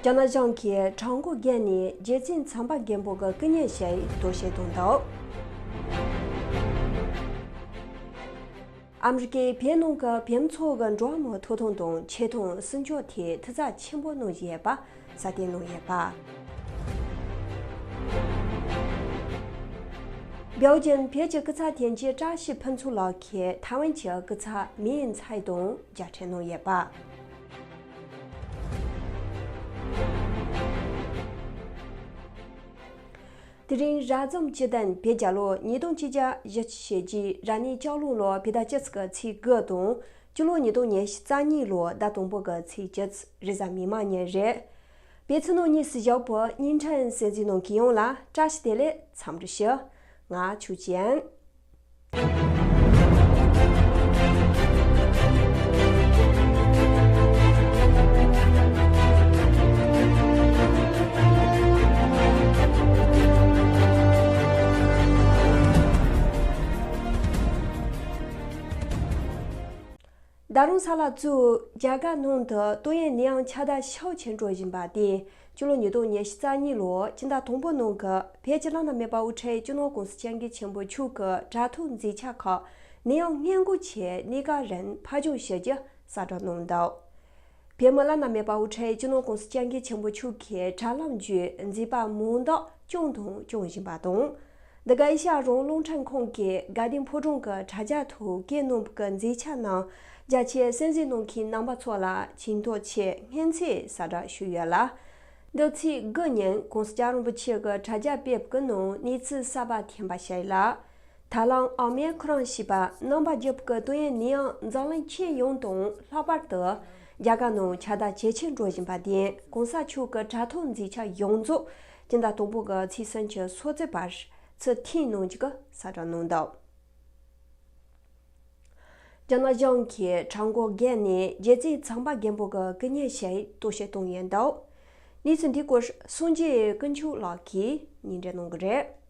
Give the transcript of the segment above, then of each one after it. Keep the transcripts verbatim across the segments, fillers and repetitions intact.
རྒྱ་ནག་གཞུང་གིས་བྲག་འགོ་བརྒལ་ནས་རྒྱལ་བཙུན་བྱམས་པ་མགོན་པོ་གི་སྐུ་བརྙན་ཞིག་གཏོར་བཤིག་བཏང་འདུག། ཨ་མི་རི་ཀའི་བོད་ནང་གི་བོད་མི་ཚོ་གི་འགྲོ་བ་མིའི་ཐོབ་ཐང་དང་ཆེ་མཐོང་སྲུང་སྐྱོབ་ཐད་ཐུགས་འཚབ་ཆེན་པོ་གནང་བཞིན་ཡོད་པ་གསལ་སྟོན་གནང་ཡོད་པ། བལ་ཡུལ་གྱི་བོད་ཀྱི་སྐུ་ཚབ་དོན་གཅོད་བཀྲ་ཤིས་ཕུན་ཚོགས་ལགས་ཀྱིས་ཐའེ་ཝན་གྱི་སྐུ་ཚབ་མིན་ཚའེ་དང་མཇལ་འཕྲད་གནང་ཡོད་པ། དེ་རིང་རབ་བྱུང་སྤྱི་ཟླ་བརྒྱད་པའི་ལོ་ཉིས་སྟོང་ཆིག་བརྒྱ་བཞི་བཅུ་ཞེ་གཅིག་རབ་གནས་ལྕགས་ལུག་ལོ་བོད་ཟླ་བཅུ་གཅིག་གི་ཚེས་དགུ་དང་སྤྱི་ལོ་ཉིས་སྟོང་ཉི་ཤུ་རྩ་གཉིས་ལོ་ཟླ་དང་པོ་གི་ཚེས་བཅུ་རེས་གཟའ་མིག་དམར་ཉིན་རེད། བོད་ཕྱི་ནང་གཉིས་སུ་བཞུགས་པའི་བརྙན་འཕྲིན་གསན་གཟིགས་གནང་མཁན་ཡོངས་ལ་བཀྲ་ཤིས་བདེ་ལེགས་འཚམས་འདྲི་ཞུ། ང་ཆོས་ཅན། ད་རུང་ས་ལ་གཙོས་རྒྱ་གར་ནང་དུ་ཏོག་དབྱིབས་ནད་ཡམས་ཁྱབ་གདལ་ཤུགས་ཆེ་འགྲོ་བཞིན་པ་དེས་སྤྱི་ལོ་ཉིས་སྟོང་ཉི་ཤུ་རྩ་གཉིས་ལོའི་སྤྱི་ཟླ་དང་པོའི་ནང་གི་བོད་ཀྱི་བླ་ན་མེད་པ་དབུ་ཁྲིད་སྤྱི་ནོར་༸གོང་ས་༸སྐྱབས་མགོན་ཆེན་པོ་མཆོག་གི་དྲ་ཐོག་མཛད་འཆར་ཁག་ནད་ཡམས་སྔོན་འགོག་ཆེད་གནས་སྐབས་རིང་ཕབ་སྒྱུར་ཞུ་རྒྱུ་གསལ་བསྒྲགས་གནང་འདུག། བོད་མི་བླ་ན་མེད་པ་དབུ་ཁྲིད་སྤྱི་ནོར་༸གོང་ས་༸སྐྱབས་མགོན་ཆེན་པོ་མཆོག་གི་དྲ་ལམ་བརྒྱུད་མཛད་པ་མང་དག་བསྐྱངས་དང་སྐྱོང་བཞིན་པ་དང་། འདི་ག་ཨེ་ཤ་ཡ་རང་དབང་རླུང་འཕྲིན་ཁང་གིས་དགའ་ལྡན་ཕོ་བྲང་གི་དྲ་རྒྱ་ཐོག་བཀོད་གནང་བའི་མཛད་འཆར་ནང་རྒྱ་ཆེའི་གསན་གཟིགས་གནང་མཁན་རྣམ་པ་ཚོ་ལ་ཆེ་མཐོང་ཆེ་སྙན་ཚིག་གསལ་བསྒྲགས་ཞུས་ཡོད་ལ། འདི་ཚེས་དགུ་ཉིན་༸གོང་ས་༸སྐྱབས་རིན་པོ་ཆེ་གི་དྲ་རྒྱ་སྤེལ་བའི་ནང་གནས་ཚུལ་གསར་པ་ཐོན་པ་ཞིག་ལ། ད་ལམ་ཨོ་མི་ཁོ་རོན་ཞེས་པ་རྣམ་པ་བརྒྱད་པོ་གི་ཏོག་དབྱིབས་ནད་ཡམས་འཛམ་གླིང་ཁྱོན་ཡོངས་དང་ལྷག་པར་དུ་རྒྱ་གར་ནང་ཁྱབ་གདལ་ཇེ་ཆེར་འགྲོ་བཞིན་པ་དེས་༸གོང་ས་མཆོག་གི་དྲ་ཐོག་མཛད་འཆར་ཡོངས་རྫོགས་སྤྱི་ཟླ་དང་པོ་གི་ཚེས་སུམ་ཅུ་སོ་གཅིག་བར་ཚུར་འཐེན་གནང་རྒྱུ་གི་གསལ་བསྒྲགས་གནང་འདུག། རྒྱ་ནག་གཞུང་གིས་བྲག་འགོ་བརྒལ་ནས་རྒྱལ་བཙུན་བྱམས་པ་མགོན་པོ་གི་སྐུ་བརྙན་ཞིག་གཏོར་བཤིག་བཏང་ཡོད་འདུག། གནས་ཚུལ་འདིའི་སྐོར་སངས་རྒྱས་དཀོན་མཆོག་ལགས་ཀྱིས་སྙན་སྒྲོན་གནང་གི་རེད།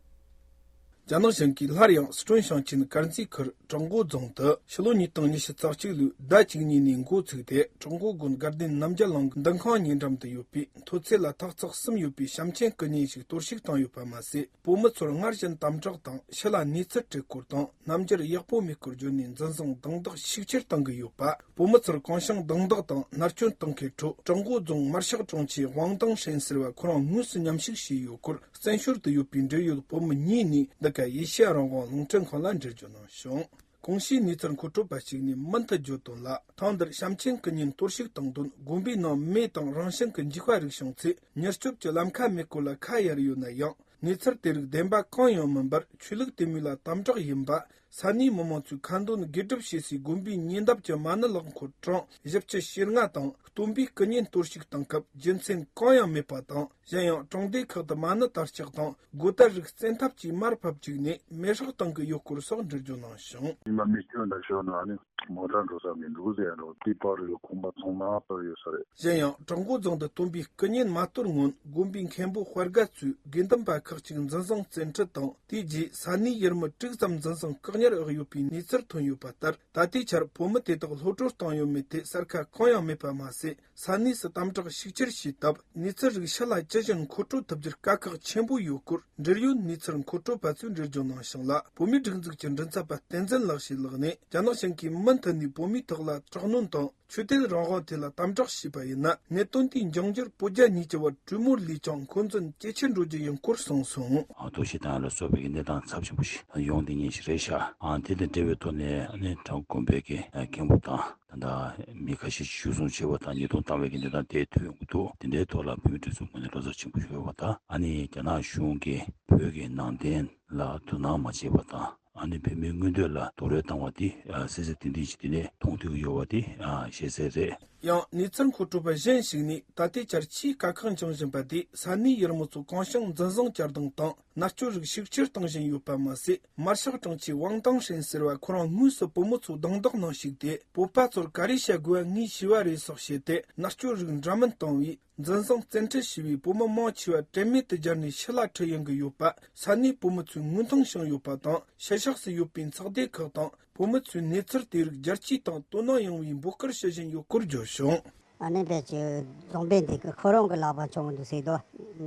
རྒྱ་ནག་གཞུང་གིས་སླར་ཡང་སི་ཁྲོན་ཞིང་ཆེན་དཀར་མཛེས་ཁུལ་བྲག་འགོ་རྫོང་དུ་ཕྱི་ལོ་ཉིས་སྟོང་ཉི་ཤུ་རྩ་གཅིག་ལོའི་ཟླ་བཅུ་གཉིས་ནས་འགོ་ཚུགས་ཏེ། བྲག་འགོ་དགོན་དགའ་ལྡན་རྣམ་རྒྱལ་གླིང་གི་འདུ་ཁང་ཉེ་འགྲམ་དུ་ཡོད་པའི་མཐོ་ཚད་ལ་ཐག་ཚག་གསུམ་ཡོད་པའི་བྱམས་ཆེན་སྐུ་བརྙན་ཞིག་གཏོར་བཤིག་བཏང་ཡོད་པ་མ་ཟད། བོད་མི་ཚོར་སྔར་བཞིན་དམ་དྲག་དང་། ཕྱི་ལ་གནས་ཚུལ་སྤྲད་སྐོར་དང་། རྣམ་འགྱུར་ཡག་པོ་མེད་སྐོར་བརྗོད་ནས་འཛིན་བཟུང་རྡུང་རྡེག་ཤུགས་ཆེར་བཏང་གི་ཡོད་པ། བོད་མི་ཚོར་གང་བྱུང་རྡུང་རྡེག་དང་མནར་གཅོད་བཏང་མཁན་ཁྲོད་བྲག་འགོ་རྫོང་དམར་ཤོག་དྲུང་ཆེ་ཝང་ཏང་ཧྲེང་ཟེར་བ་ཁོ་རང་དངོས་སུ་མཉམ་ཞུགས་བྱས་ཡོད་སྐོར། བཙན་བྱོལ་དུ་ཡོད་པའི་འབྲེལ་ཡོད་བོད་མི་གཉིས་ནས་འདི་ག་ཨེ་ཤེ་ཡ་རང་དབང་རླུང་འཕྲིན་ཁང་ལ་འགྲེལ་བརྗོད་གནང་བྱུང་། གོང་ཞུས་གནས་ཚུལ་མཁོ་སྤྲོད་པ་ཞིག་ནས་མུ་མཐུད་བརྗོད་དོན་ལ། ཐེངས་འདིར་བྱམས་ཆེན་སྐུ་བརྙན་གཏོར་བཤིག་བཏང་དོན། དགོན་པའི་ནང་མེ་དང་རང་བྱུང་གི་འཇིགས་པ་རིགས་བྱུང་ཚེ། མྱུར་སྐྱོབ་ཀྱི་ལམ་ཁ་མེད་སྐོར་ལ་ཁ་གཡར་ཡོད་ན་ཡང་། གནས་ཚུལ་དེ་རིགས་བདེན་པ་གང་ཡང་མིན་པར། ཆོས་ལུགས་དད་མོས་ལ་དམ་དྲག་ཡིན་པ། ས་གནས་མི་མང་ཚོས་ཁ་འདོན་དགེ་སྒྲུབ་བྱེད་སའི་དགོན་པའི་ཉེ་འདབས་ཀྱི་མ་ཎི་ལག་འཁོར་གྲངས་བཞི་བཅུ་ཞེ་ལྔ་དང་། སྟོན་པའི་སྐུ་བརྙན་གཏོར་བཤིག་བཏང་སྐབས་རྒྱུ་མཚན་གང་ཡང་མེད་པ་དང་། གཞན་ཡང་གྲོང་སྡེ་ཁག་ཏུ་མ་ཎི་དར་ལྕོག་དང་། སྒོ་དར་རིགས་བཙན་ཐབས་ཀྱིས་མར་ཕབ་བཅུག་ནས་མེ་སྲེག་བཏང་གི་ཡོད་སྐོར་སོགས་འགྲེལ་བརྗོད་གནང་བྱུང་། ཉི་མ་མེ་སྐྱོན་དང་ཞོག་ན་ནི་མོ་ཊ་འགྲོ་ས་མི་འདུག་ཟེར་ཡ་འགྲོ་དེ་པར་ཡོད་ཁང་པ་ཚང་མ་པར་ཡོད་ས་རེད། གཞན་ཡང་བྲག་འགོ་རྫོང་དུ་སྟོན་པའི་སྐུ་བརྙན་མ་གཏོར་སྔོན། དགོན་པའི་མཁན་པོ་དཔལ་དགའ་གཙོས་དགེ་འདུན་པ་ཁག་ཅིག་འཛིན་བཟུང་བཙན་ཁྲིད་དང་། དེའི་རྗེས་ས་གནས་ཡུལ་མི་དྲུག་ཙམ་འཛིན་བཟུང་བཀག་ཉར་འོག་ཡོད་པའི་གནས་ཚུལ་ཐོན་ཡོད་པ་ལྟར། ད་ལྟའི་ཆར་བོད་མི་དེ་དག་གློད་བཀྲོལ་བཏང་ཡོད་མེད་ཐད་གསལ་ཁ་གང་ཡང་མེད་པ་མ་ཟད། ས་གནས་སུ་དམ་དྲག་ཤུགས་ཆེར་བྱས་སྟབས། གནས་ཚུལ་རིགས་ཕྱི་ལ་ཇི་བཞིན་མཁོ་སྤྲོད་ཐུབ་རྒྱུར་དཀའ་ཁག་ཆེན་པོ་ཡོད་སྐོར། འབྲེལ་ཡོད་གནས་ཚུལ་མཁོ་སྤྲོད་པ་ཚོས་འགྲེལ་བརྗོད་གནང་བྱུང་ལ། བོད་མིའི་སྒྲིག་འཛུགས་ཀྱི་མགྲིན་ཚབ་པ་བསྟན་འཛིན་ལགས་ཞེས་ལགས་ནས། རྒྱ་ནག་གཞུང་གིས་མུ་མཐུད་ནས་བོད་མིའི་ཐོག་ལ་དྲག་གནོན་དང་། ཆོས་དད་རང་དབང་ཐད་ལ་དམ་དྲག་བྱས་པ་ཡིན་ན། གནད་དོན་དེའི་འབྱུང་འགྱུར་བོད་རྒྱ་གཉིས་ཀྱི་བར་གྲོས་མོལ་ལས་ཀྱང་འཁོན་འཛིན་ཇེ་ཆེར་འགྲོ་རྒྱུ་ཡིན་སྐོར་གསུངས་སོང་། ཨ། དོ་ཤི་དང་ལ་སོགས་པའི་གནས་སྟངས་ཚབས་ཆེན་པོ་ཞིག་ཡོང་དེ་ཉིན་ཞིག་རེད་ཤག་ཨ། དེ་དང་འབྲེལ་བའི་ཐོག་ནས་ཨ་ནི་བྲག་དགོན་པའི་གི་མཁན་པོ་དང་། ད་ལྟ་མི་ཁ་ཤས་ཤིག་གཞུང་བཟུང་བྱས་པ་དང་ཉེས་རྡུང་བཏང་བའི་གི་གནས་སྟངས་དེ་ཐོན་ཡོང་གི་འདུག་དེ་འདྲའི་ཐོག་ལ་བོད་མི་སྒྲིག་འཛུགས་ངོས་ནས་བློ་འཚབ་ཆེན་པོ་ཡོད་པ་དང་། ཨ་ནི་རྒྱ་ནག་གཞུང་གིས་བོད་ཀྱི་ནང་བསྟན་ལ་དོ་སྣང་མ་བྱས་པ་དང་། ཨ་ནི་བོད་མིའི་མངོན་འདོད་ལ་རྡོག་རོལ་བཏང་བ་དེ་ཨ་གསལ་གསལ་ཏན་ཏན་ཞིག་དེ་ནས་མཐོང་ཐོས་ཡོད་པ་དེ་ཨ་ཤེས་གསལ་རེད། ཡང་གནས་ཚུལ་མཁོ་སྤྲོད་པ་གཞན་ཞིག་ནས། ད་ལྟའི་ཆར་ཆེས་དཀའ་ཁག་འབྱུང་བཞིན་པ་དེ་ས་གནས་ཡུལ་མི་ཚོ་གང་བྱུང་འཛིན་བཟུང་བཅར་བརྡུང་དང་། མནར་གཅོད་རིགས་ཤུགས་ཆེར་གཏོང་བཞིན་ཡོད་པ་མ་ཟད། དམར་ཤོག་དྲུང་ཆེ་ཝང་ཏང་ཧྲེང་ཟེར་བ་ཁོ་རང་དངོས་སུ་བོད་མི་ཚོའི་རྡུང་རྡེག་ནང་ཞུགས་ཏེ། བོད་པ་ཚོར་ག་རེ་བྱ་དགོས་པ་ངས་ཤེས་པ་རེད་སོགས་བཤད་དེ། མནར་གཅོད་རིགས་འདྲ་མིན་བཏང་བས། འཛིན་བཟུང་བཙན་ཁྲིད་བྱས་པའི་བོད་མི་མང་ཆེ་བ་དྲན་མེད་དུ་སྦྱར་ནས་ཕྱི་ལ་ཁྲིད་ཡོང་གི་ཡོད་པ་ས་གནས་བོད་མི་ཚོས་མངོན་མཐོང་བྱུང་ཡོད་པ་དང་། ཕྱི་ཕྱོགས་སུ་ཡོད་པའི་ཚོགས་སྡེ་ཁག་དང་བོད་མི་ཚོས་གནས་ཚུལ་དེ་རིགས་རྒྱལ་སྤྱིའི་སྟེང་དོ་སྣང་ཡོང་བའི་འབོད་སྐུལ་བྱེད་བཞིན་ཡོད་སྐོར་བརྗོད་བྱུང་། ཨ་ནི་བེད་ཀྱི་རྫོང་དཔོན་དེ་གི་ཁོ་རང་གི་ལག་པ་བྱུང་འདུག་ཟེར་དོ།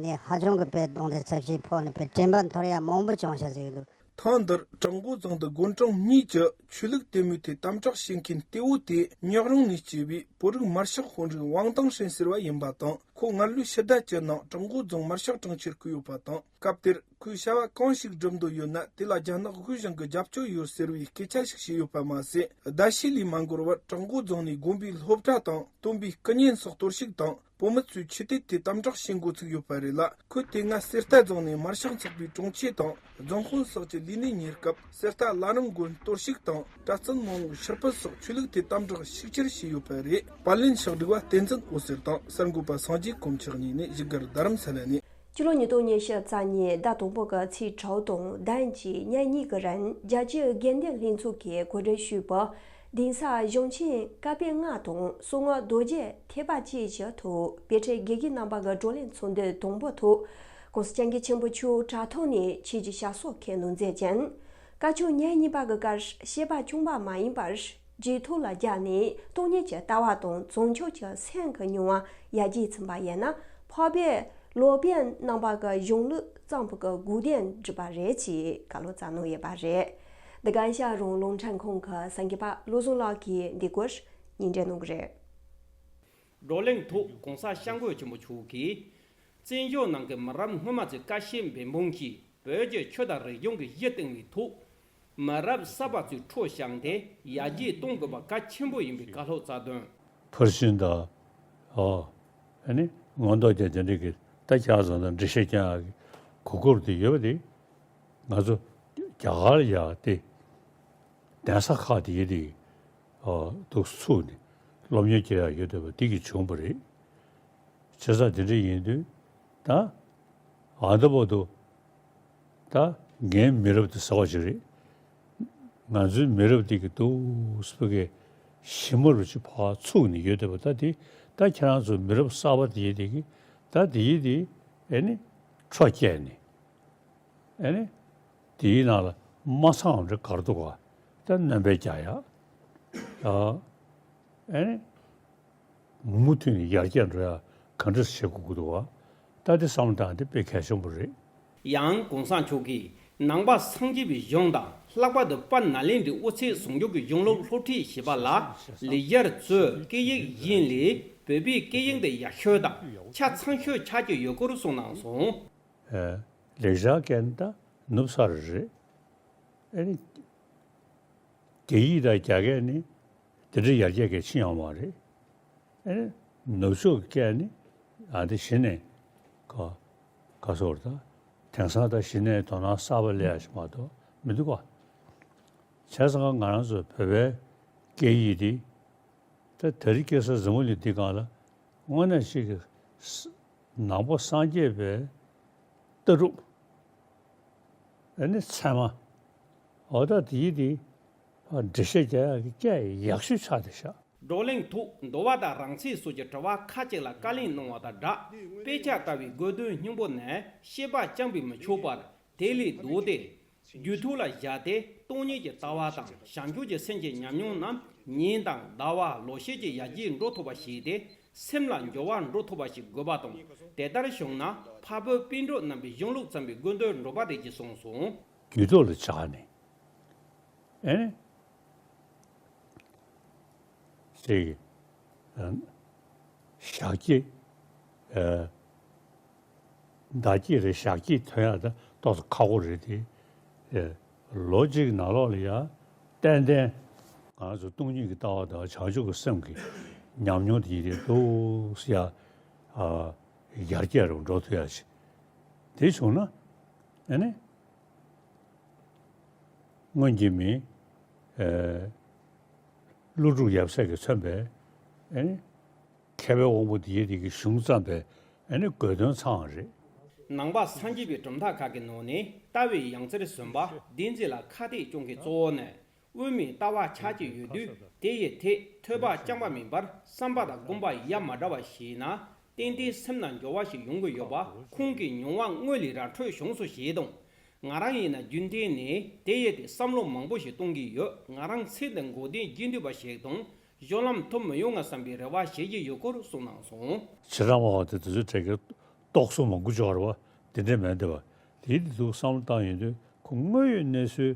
ནས་ཧ་ཅང་གི་བེད་གདོང་དེ་ཚབས་ཆེ་ཕོག་ནས་བེད་དྲན་པ་འཐོར་ཡ་མང་པོ་བྱུང་ཤག་ཟེར་འདུག། ཐེངས་འདིར་བྲག་འགོ་རྫོང་དུ་དགུང་གྲངས་གཉིས་ཀྱི་ཆོས་ལུགས་དད་མོས་ཐད་དམ་དྲག་བྱེད་མཁན་གཏེ་བོ་དེ་ཉག་རོང་ནས་སྐྱེས་པའི་བོད་རིགས་དམར་ཤོག་དཔོན་རིགས་ཝང་ཏང་ཧྲེང་ཟེར་བ་ཡིན་པ་དང་། ཁོ་སྔར་ལོའི་ཕྱི་ཟླ་བཅུ་ནང་བྲག་འགོ་རྫོང་དམར་ཤོག་དྲུང་ཆེར་བསྐོས་ཡོད་པ་དང་། སྐབས་དེར་ཁོས་བྱ་བ་གང་ཞིག་སྒྲུབ་འདོད་ཡོད་ན་དེ་ལ་རྒྱ་ནག་དབུས་གཞུང་གི་རྒྱབ་སྐྱོར་ཡོད་ཟེར་བའི་སྐད་ཆ་ཞིག་བཤད་ཡོད་པ་མ་ཟད། ཟླ་ཤས་ལས་མ་འགོར་བར་བྲག་འགོ་རྫོང་ནས་དགོན་པའི་སློབ་གྲྭ་དང་སྟོན་པའི་སྐུ་བརྙན་སོགས་གཏོར་བཤིག་དང་། བོད་མི་ཚོས་ཆོས་དད་དེ་དམ་དྲག་བྱེད་འགོ་ཚུགས་ཡོད་པ་རེད་ལ། ཁོས་དེ་སྔ་གསེར་རྟ་རྫོང་ནས་དམར་ཤོག་ཚོགས་པའི་དྲུང་ཆེ་དང་རྫོང་དཔོན་སོགས་ཀྱི་ལས་གནས་གཉེར་སྐབས། གསེར་རྟ་བླ་རུང་དགོན་གཏོར་བཤིག་དང་། གྲྭ་བཙུན་མང་བོ་ཕྱིར་ཕུད་སོགས་ཆོས་ལུགས་དེ་དམ་དྲག་ཤུགས་ཆེར་བྱས་ཡོད་པ་རེད། པར་ལེན་ཕྱོགས་སྒྲིག་པ་བསྟན་འཛིན་འོད་ཟེར་དང་གསར་འགོད་པ་སངས་རྒྱས་དཀོན་མཆོག་གཉིས་ནས་བཞུགས་སྒར་རྡ་རམ་ས་ལ་ནས། སྤྱི་ལོ་ཉིས་སྟོང་ཉི་ཤུ་རྩ་གཉིས་ཟླ་དང་པོ་གི་ཚེས་དྲུག་དང་བདུན་གྱི་ཉིན་གཉིས་ཀྱི་རིང་རྒྱལ་སྤྱིའི་དགེ་ལྡན་ལྷན་ཚོགས་ཀྱིས་གོ་སྒྲིག་ཞུས་པའི་གདན་ས་གཞུང་ཆེན་ཀ་པེ་ལྔ་དང་གསང་སྔགས་རྡོ་རྗེ་ཐེག་པ་བཅས་ཀྱི་ཐོག་དཔེ་ཁྲིད་དགེ་རྒན་རྣམ་པ་གི་བགྲོ་གླེང་ཚོགས་འདུ་དང་པོའི་ཐོག་༸གོང་ས་༸སྐྱབས་མགོན་ཆེན་པོ་མཆོག་དྲ་ཐོག་ནས་ཆོས་ཀྱི་ཞབས་སོར་འཁོད་གནང་མཛད་ཅིང་། བཀའ་ཆོས་ཉིན་གཉིས་པ་གི་སྐབས་བཤད་པ་རྐྱང་པ་མ་ཡིན་པར། རྗེས་ཐོག་ལ་རྒྱ་ནས་སྟོང་ཉིད་ཀྱི་ལྟ་བ་དང་བྱང་ཆུབ་ཀྱི་སེམས་ཀྱི་མྱོང་བ་ཡར་རྒྱས་ཕྱིན་པ་ཡིན་ན། འཕགས་པའི་སློབ་དཔོན་རྣམ་པ་གི་གཞུང་ལུགས་གཙང་པོ་གི་དགོས་དོན་བསྒྲུབས་པ་རེད་ཅེས་བཀའ་སློབ་སྩལ་གནང་ཡོད་པ་རེད། འདི་ག་ཨེ་ཤ་ཡ་རང་དབང་རླུང་འཕྲིན་ཁང་གི་གསར་འགོད་པ་བློ་བཟང་ལགས་ཀྱིས་འདི་སྐོར་སྙན་སྒྲོན་གནང་གི་རེད། བགྲོ་གླེང་ཐོག་༸གོང་ས་༸སྐྱབས་མགོན་ཆེན་པོ་མཆོག་གིས། བཙན་བྱོལ་ནང་གི་མི་རབས་སྔོན་མ་ཚོས་བཀའ་བཤད་འབད་འབུངས་ཀྱིས་བོད་ཀྱི་ཆོས་དང་རིག་གཞུང་གི་གཞི་བཏིང་བའི་ཐོག་མི་རབས་གསར་པ་ཚོའི་ཁྲོད་བཞེངས་ཏེ་ཡར་རྒྱས་གཏོང་དགོས་པ་གལ་ཆེན་པོ་ཡིན་པའི་བཀའ་སློབ་སྩལ་དོན། ཕར་ཕྱིན་དང་། ཨོ། ཨ་ནི་མངོན་རྟོགས་ཀྱི་དེ་འདྲ་གི་ད་ཁྱེད་རང་ཚོ་དང་འགྲེལ་བཤད་རྒྱག་ཡག་གི་གོ་སྐབས་དེ་ཡོད་པ་དེ། ང་ཚོ་རྒྱ་གར་ལ་ཡག་དེ། གདན་ས་ཁག་དེ་ཡི་དེ། ཨོ། འདུག་ཚུགས་ནས་སློབ་གཉེར་བྱེད་ཡག་ཡོད་བསྡད་པ་དེ་གི་བྱུང་བ་རེད། བྱས་ཙང་དེ་འདྲ་ཡིན་དུས་ད་ཨ་ད་བར་དུ་ད་ངའི་མི་རབས་དེ་གསར་པ་ཞིག་རེད། ང་ཚོའི་མི་རབས་དེ་གི་འདུག་སེ་གི་ཞི་མོ་རུ་ཅིག་ཕར་ཚུགས་ནས་ཡོད་བསྡད་པ། ད་དེ་ད་ཁྱེད་རང་ཚོ་མི་རབས་གསར་པ་དེ་ཡི་དེ་གི་ད་དེ་ཡི་དེ་ཨེ་ནི་འཕྲོ་བསྐྱལ་ནས། ཨེ་ནི། དེའི་ནང་ལ་མ་ཚང་བ་འདྲ་ག་རེ་འདུག་ག་ད་སྣོན་པ་རྒྱག་ཡག་ཨ། ཨེ་ནི། མུ་མཐུད་ནས་ཡར་རྒྱས་འགྲོ་ཡག་ག་འདྲ་བྱེད་དགོས་ཀྱི་འདུག་ག་ད་དེ་བསམ་བློ་བཏང་དེ་དཔེ་གལ་ཆེན་པོ་རེད། ཡང་༸གོང་ས་མཆོག་གིས་ནང་པ་སངས་རྒྱས་པའི་གཞུང་དང་ལྷག་པར་དུ་དཔལ་ནཱ་ལེནྡྲའི་དབུ་ཚད་ཟུང་འཇུག་གི་གཞུང་ལུགས་སློབ་ཁྲིད་བྱེད་པ་ལ་ལེགས་སྦྱར་གཙོས་སྐད་ཡིག་གཞན་ལས་བོད་པའི་སྐད་ཡིག་འདི་ཡག་ཤོས་དང་ཆ་ཚང་ཤོས་ཆགས་ཀྱི་ཡོད་སྐོར་གསུངས་གནང་སོང་། ལེགས་སྦྱར་སྐད་ནི་ད་ནུབ་ས་རེད། ཨེ་ནི། རྒྱ་ཡིག་དང་རྒྱ་སྐད་ནི་དེ་འདྲའི་ཡར་རྒྱས་གལ་ཆེ་ཡང་མ་རེད། ཨེ་ནི། ནུབ་ཕྱོགས་ཀྱི་སྐད་ནི་ཨ་འདི་གཞི་ནས་ག་ག་སོར་ད་དེང་སང་ད་གཞི་ནས་དོ་སྣང་གསར་པ་སླེབས་ཡ་ཞིག་མ་གཏོགས་མི་འདུག་ག་བྱས་ཙང་ང་རང་ཚོ་བོད་པའི་སྐད་ཡིག་འདི། ད་དེ་རིང་ཁ་སང་འཛམ་བུ་གླིང་འདི་སྒང་ལ་དངོས་གནས་ཅིག་གི་ནང་པ་སངས་རྒྱས་པའི་ལྟ་གྲུབ། ཨ་ནི་ཚད་མ། འོ་ད་དེ་ཡི་དེ་འགྲེལ་བཤད་རྒྱག་ཡག་གི་སྐད་ཡག་ཤོས་ཆགས་བསྡད་ཤག་བགྲོ་གླེང་ཐོག་འདུལ་བ་དང་རང་ཚིག་སོགས་ཀྱི་དྲི་བ་ཁག་ཅིག་ལ་བཀའ་ལན་གནང་བ་དང་སྦྲགས། དཔེ་ཆ་ལྟ་བའི་དགོས་དོན་སྙིང་པོ་ནི་བཤད་པ་རྐྱང་པས་མི་ཆོག་པར། དེ་ལས་ལྡོག་སྟེ། རྒྱུད་ཐོག་ལ་བཞག་སྟེ་སྟོང་ཉིད་ཀྱི་ལྟ་བ་དང་བྱང་ཆུབ་ཀྱི་སེམས་ཀྱི་ཉམས་མྱོང་རྣམས་ཉིན་དང་ཟླ་བ་ལོ་ཤས་ཀྱི་ཡར་རྒྱས་འགྲོ་ཐུབ་པ་ཞིག་སྟེ། སེམས་ལ་འགྱུར་བ་འགྲོ་ཐུབ་པ་ཞིག་དགོས་པ་དང་། དེ་ལྟར་བྱུང་ན་འཕགས་བོད་པཎ་གྲུབ་རྣམ་པའི་གཞུང་ལུགས་བརྩམས་པའི་དགོས་འདུན་འགྲུབ་པ་རེད་ཅེས་གསུངས་སོང་། རྒྱུད་ཐོག་ལ་བཞག་ནས། ཨེ་ནི། ཅིག་ཞག་གཅིག་ཨ། ཟླ་གཅིག་རེ་ཞག་གཅིག་ཐོན་ཡག་ད་ཏོག་ཙམ་ཁག་པོ་རེད་དེ། ཨ། ལོ་གཅིག་ནང་ལོགས་ལ་ཡང་ཏན་ཏན་ང་ཚོ་སྟོང་ཉིད་ཀྱི་ལྟ་བ་དང་བྱང་ཆུབ་ཀྱི་སེམས་ཀྱི་ཉམས་མྱོང་དེ་ཡིན་དེ་འདུག་སེ་ཡ། ཨ། ཡར་རྒྱས་རུ་འགྲོ་ཐུབ་ཡག་ཞིག་དེ་བྱུང་ན། ཨ་ནི། སྔོན་གྱི་མི། ཨ། ཀླུ་སྒྲུབ་ཡབ་སྲས་ཀྱིས་མཚོན་པའི། ཨ་ནི། མཁས་པའི་དབང་པོ་འདི་ཡི་དེ་གི་གཞུང་བརྩམས་པའི་ཨ་ནི་དགོས་དོན་ཚང་བ་རེད། ནང་པ་སངས་རྒྱས་པའི་གྲུབ་མཐའ་ཁག་གི་ནང་ནས་ལྟ་བའི་ཡང་རྩེར་སོན་པ་བདེན་འཛིན་ལ་ཁ་གཏད་གཅོག་མཁན་གཙོ་བོ་ནི་དབུ་མའི་ལྟ་བ་ཆགས་ཀྱི་ཡོད་དུས། དེ་ཡི་ཐད་ཐོས་པ་རྐྱང་པ་མིན་པར་བསམ་པ་དང་སྒོམ་པ་ཡ་མ་བྲལ་བ་ཞིག་ཡིན་ན་ཏན་ཏན་སེམས་ལ་འགྱུར་བ་ཞིག་ཡོང་གི་ཡོད་པ་ཁོང་གི་མྱོང་བ་དངོས་ལས་ར་འཕྲོད་བྱུང་སོང་ཞེས་དང་། ང་རང་ཡིན་ན་རྒྱུན་གཏན་ནས་དེ་ཡི་ཐད་བསམ་བློ་མང་པོ་ཞིག་གཏོང་གི་ཡོད། ང་རང་ཚེ་འདི་འགོག་བདེན་བགྱིད་འདོད་པ་ཞིག་དང་། གཞུང་ལམ་ཐུབ་མི་ཡོང་ང་བསམ་པའི་རེ་བ་བྱེད་ཀྱི་ཡོད་སྐོར་གསུངས་གནང་སོང་། ཕྱི་རང་བ་དེ་དུས་ཚོད་དྲན་གྱི་རྟོག་བཟོ་མང་པོ་འབྱོར་བ་དེ་འདྲ་མེད་འདི་བ་དེའི་དེ་དུས་བསམ་བློ་བཏང་ཡོང་དུས་ཁོ་དངོས་ཡོད་གནས་ཚུལ་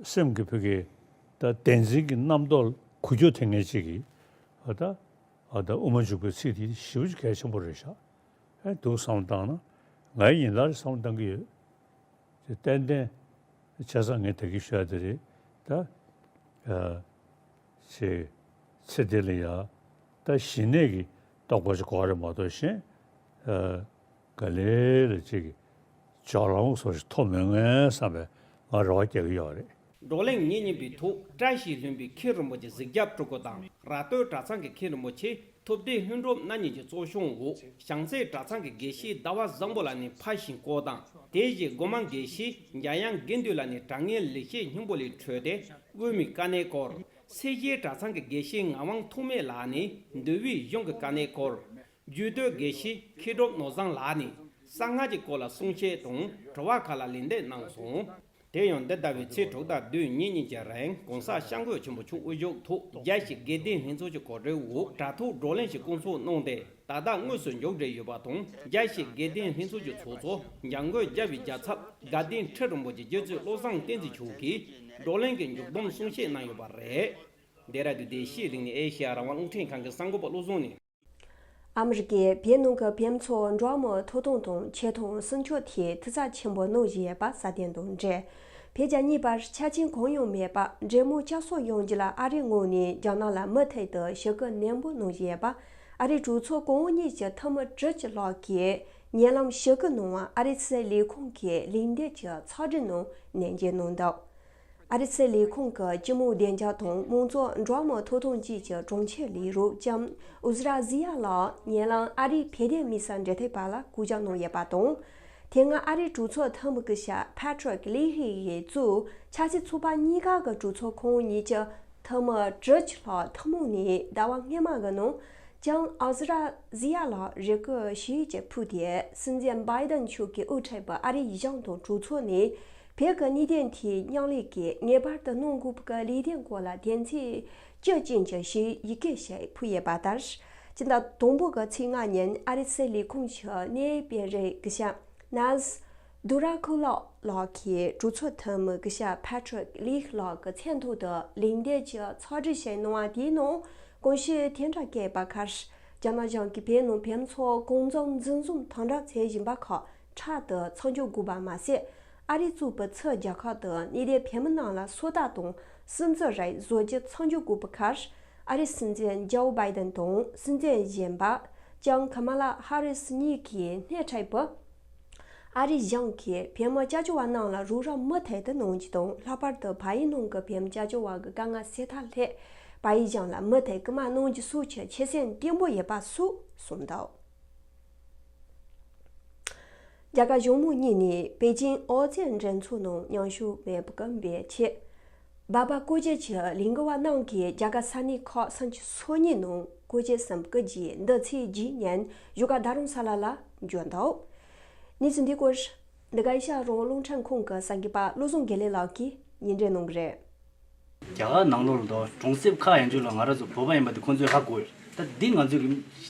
སེམས་ཀྱི་ཕུགས་ཀྱི་ད་བདེན་འཛིན་གྱི་རྣམ་རྟོག་འགུལ་སྐྱོད་ཐེབས་མཁན་ཅིག་གིས་ད་ཨ་ད་དབུ་མ་འཇུག་པའི་ཚིག་དེ་ཞེ་པོ་ཅིག་གལ་ཆེན་པོ་རེད་ཤག་ཨེ་འདུག་བསམ་བློ་བཏང་ན་ངའི་ཡིན་ལ་བསམ་བློ་བཏང་གི་ཡོད། དེ་ཏན་ཏན་བྱས་ཙང་ངས་ད་གིན་ཞུ་ཡ་དེ་རེད་ད། ཨ་ཅེ་ཚེ་འདི་ལ་ཡ་ད་ཞི་གནས་ཀྱི་རྟོགས་པ་ཞིག་དགོས་རེད་མ་གཏོགས་གཞན་ཨ་ག་ལེ་ལ་ཅིག་གི་སྦྱོར་ལམ་སོགས་ཤིག་ཐོབ་མེད་ངེས་བསམ་པའི་ང་རེ་བ་རྒྱག་གི་ཡོད་རེད། བགྲོ་གླེང་ཉིན་གཉིས་པའི་ཐོག་བཀྲ་ཤིས་ལྷུན་པོའི་མཁན་རིན་པོ་ཆེ་གཟིགས་རྒྱབ་སྤྲུལ་སྐུ་དང་ར་སྟོད་གྲྭ་ཚང་གི་མཁན་རིན་པོ་ཆེ། ཐུབ་བསྟན་ལྷུན་གྲུབ་རྣམ་གཉིས་ཀྱི་གཙོ་སྐྱོང་འོག་བྱང་རྩེ་གྲྭ་ཚང་གི་དགེ་བཤེས་ཟླ་བ་བཟང་པོ་ལགས་ནས་ཕར་ཕྱིན་སྐོར་དང་། དེ་བཞིན་སྒོ་མང་དགེ་བཤེས་འཇམ་དབྱངས་དགེ་འདུན་ལགས་ནས་དྲ་བརྙན་ལེགས་བཤད་སྙིང་པོ་ལས་འཕྲོས་ཏེ་དབུ་མའི་དཀའ་གནད་སྐོར། སེར་བྱེས་གྲྭ་ཚང་གི་དགེ་བཤེས་ངག་དབང་ཐོགས་མེད་ལགས་ནས་འདུལ་བའི་གཞུང་གི་དཀའ་གནད་སྐོར། རྒྱུད་སྟོད་དགེ་བཤེས་མཁས་གྲུབ་ནོར་བཟང་ལགས་ནས་གསང་སྔགས་ཀྱི་སྐོར་ལ་གསུང་བཤད་དང་དྲི་བ་ཁག་ལ་ལན་འདེབས་གནང་སོང་། དེ་ཡང་འདི་ཟླ་བའི་ཚེས་དྲུག་དང་བདུན་ཉིན་གཉིས་ཀྱི་རིང་གོང་ས་སྐྱབས་མགོན་ཆེན་པོ་མཆོག་དབུ་བཞུགས་ཐོག་རྒྱལ་སྤྱིའི་དགེ་ལྡན་ལྷན་ཚོགས་ཀྱི་གོ་སྒྲིག་འོག་དྲ་ཐོག་བགྲོ་གླེང་ཞིག་བསྐོང་ཚོགས་གནང་སྟེ། ད་ལྟ་དངོས་སུ་མཇུག་སྒྲིལ་ཡོད་པ་དང་། རྒྱལ་སྤྱིའི་དགེ་ལྡན་ལྷན་ཚོགས་ཀྱི་ཚོགས་གཙོ་འཇམ་མགོན་རྒྱལ་བའི་རྒྱལ་ཚབ་དགའ་ལྡན་ཁྲི་རིན་པོ་ཆེ་རྗེ་བཙུན་བློ་བཟང་བསྟན་འཛིན་མཆོག་གིས་བགྲོ་གླེང་གི་མཇུག་བསྡོམས་གསུང་བཤད་གནང་ཡོད་པ་རེད། འདི་ར་དུ་བདེ་སྐྱིད་གླིང་ནས་ཨེ་ཤེ་ཡ་རང་དབང་རླུང་འཕྲིན་ཁང་གི་གསར་འགོད་པ་བློ་བཟང་ནས། ཨ་མི་རི་ཀས་བོད་ནང་གི་བོད་མི་ཚོར་འགྲོ་བ་མིའི་ཐོབ་ཐང་དང་ཆེ་མཐོང་སྲུང་སྐྱོབ་ཐད་ཐུགས་འཚབ་ཆེན་པོ་གནང་བཞིན་ཡོད་པ་གསལ་སྟོན་དང་འབྲེལ། བོད་རྒྱ་གཉིས་བར་ཆ་རྐྱེན་གང་ཡང་མེད་པར་འབྲེལ་མོལ་བསྐྱར་གསོ་ཡོང་རྒྱུ་ལ་ཨ་རིའི་ངོས་ནས་རྒྱ་ནག་ལ་མུ་མཐུད་དུ་ཞུ་སྐུལ་ནན་པོ་གནང་བཞིན་ཡོད་པ་ཨ་རིའི་གྲོས་ཚོགས་གོང་འོག་གཉིས་ཀྱི་འཐུས་མི་དྲུག་ཅུ་ལྷག་གིས་ཉེ་ལམ་ཞུ་སྐུལ་གནང་བར་ཨ་རིའི་སྲིད་ལས་ཁུངས་ཀྱི་ལན་འདེབས་ཀྱི་ཕྱག་བྲིས་ནང་ནན་བརྗོད་གནང་འདུག་ཨ་རིའི་སྲིད་ལས་ཁུངས་ཀྱི་སྤྱི་དམངས་བདེ་འཇགས་དང་དམངས་གཙོ་འགྲོ་བ་མིའི་ཐོབ་ཐང་ཅུས་ཀྱི་དྲུང་ཆེ་ལས་རོགས་ལྕམ་ཨུ་ཟི་ར་ཟི་ཡ་ལགས་ཉེ་ལམ་ཨ་རིའི་བོད་དོན་དམིགས་བསལ་འབྲེལ་མཐུད་པ་ལ་སྐུ་ཕྱག་གནང་ཡོད་པ་དང་། དེ་སྔ་ཨ་རིའི་གྲོས་ཚོགས་འཐུས་མི་སྐུ་ཞབས་Patrick Leahy ཡིས་གཙོས་ཆབ་སྲིད་ཚོགས་པ་གཉིས་ཀ་གི་གྲོས་ཚོགས་གོང་འོག་གཉིས་ཀྱི་འཐུས་མི་དྲུག་ཅུ་ལྷག་ཐུན་མོང་ནས་ཟླ་བ་སྔོན་མ་གི་ནང་། ལྕམ་ཨུ་ཟི་ར་ཟི་ཡ་ལགས་རེ་སྐུལ་ཞུ་ཡིག་ཅིག་ཕུལ་ཏེ། སྲིད་འཛིན་བྷའི་ཏན་མཆོག་གིས་དབུ་ཁྲིད་པའི་ཨ་རིའི་གཞུང་དང་གྲོས་ཚོགས་ནས་བོད་ཀྱི་གནད་དོན་ཐད་མཉམ་ལས་ཀྱིས་ངེས་པར་དུ་གནང་དགོས་པའི་ལས་དོན་སྐོར་ལ་དོན་ཚན་བཅུ་ཅན་གྱི་ཞུ་ཡིག་ཡི་གེ་ཞིག་ཕུལ་ཡོད་པ་ལྟར། སྤྱི་ཟླ་དང་པོ་གི་ཚེས་ལྔ་ཉིན་ཨ་རིའི་སྲིད་ལས་ཁུངས་ཀྱི་གནད་ཡོད་དཔོན་རིགས་སྐུ་ཞབས་ནཱས་དུ་ར་ཁུ་ལོ་ལགས་ཀྱིས་གྲོས་ཚོགས་འཐུས་མི་སྐུ་ཞབས་Patrick Leahy ལགས་ཀྱི་མཚན་ཐོག་ཏུ་ལན་འདེབས་ཀྱི་ཕྱག་བྲིས་ཤིག་གནང་བ་དེའི་ནང་། གོང་ཞུས་དེ་འདྲ་བཀོད་པ་ཁར། རྒྱ་ནག་གཞུང་གིས་བོད་ནང་བོད་མི་ཚོར་གང་འཚམ་འཛིན་བཟུང་དམ་དྲག་བྱེད་བཞིན་པ་ཁག་ཕྲག་ཏུ་མཚམས་འཇོག་དགོས་པ་མ་ཟད། ཨ་རི་གཙོས་པའི་ཕྱི་རྒྱལ་ཁག་ཏུ་གནས་བསྡད་བོད་མི་རྣམས་ལ་སོ་ལྟ་དང་སུན་གཙེར་རིགས་བཟོ་རྒྱུ་མཚམས་འཇོག་དགོས་པའི་ཁར། ཨ་རིའི་སྲིད་འཛིན་ཇོ་བྷའི་ཏན་དང་སྲིད་འཛིན་གཞོན་པ་ལྕམ་ཁ་མ་ལ་ཧ་རིས་གཉིས་ཀྱིས་སྣེ་ཁྲིད་པའི་ཨ་རིའི་གཞུང་གིས་བོད་མི་སྐྱབས་བཅོལ་བ་རྣམས་ལ་རོགས་རམ་མུ་མཐུད་དུ་གནང་རྒྱུ་དང་། ལྷག་པར་དུ་བལ་ཡུལ་ནང་གི་བོད་མི་སྐྱབས་བཅོལ་བ་གི་དཀའ་ངལ་སེལ་ཐབས་སླད་བལ་ཡུལ་གཞུང་ལ་མུ་མཐུད་སྐུལ་མ་གནང་རྒྱུ་སོགས་ཀྱི་ཆོད་སེམས་བརྟན་པོ་ཡོད་པ་སོགས་གསུངས་འདུག་རྒྱ་གར་གཞུང་མང་གཉིས་ནས་པེ་ཅིང་ཨོ་རྩལ་འགྲན་ཚོགས་ནང་མཉམ་ཞུགས་མེད་པ་གི་འབོད་ཆེད། འབའ་པ་སྐོར་སྐྱོད་ཀྱི་ལས་འགུལ་བ་རྣམས་ཀྱིས་རྒྱ་གར་ས་གནས་ཁག་སུམ་ཅུ་སོ་གཉིས་ནང་སྐོར་སྐྱོད་གསན་པའི་རྗེས་འདི་ཚེས་བརྒྱད་ཉིན་བཞུགས་སྒར་རྡ་རམ་ས་ལ་ལ་འབྱོར་འདུག་གནས་ཚུལ་འདི་སྐོར་འདི་ག་ཨེ་ཤ་ཡ་རང་དབང་རླུང་འཕྲིན་ཁང་གི་གསར་འགོད་པ་བློ་བཟང་དགེ་ལེགས་ལགས་ཀྱིས་སྙན་སྒྲོན་གནང་གི་རེད། རྒྱ་གར་ནང་ལོགས་ལ་དང་གྲོང་གསེབ་ཁག་ཡན་ཆོད་ལ་ང་རང་ཚོ་བོད་པ་ཡིན་པ་དེ་ཁོང་ཚོས་ཧ་གོ་ཡོད། ད་འདི་ང་ཚོའི་གི་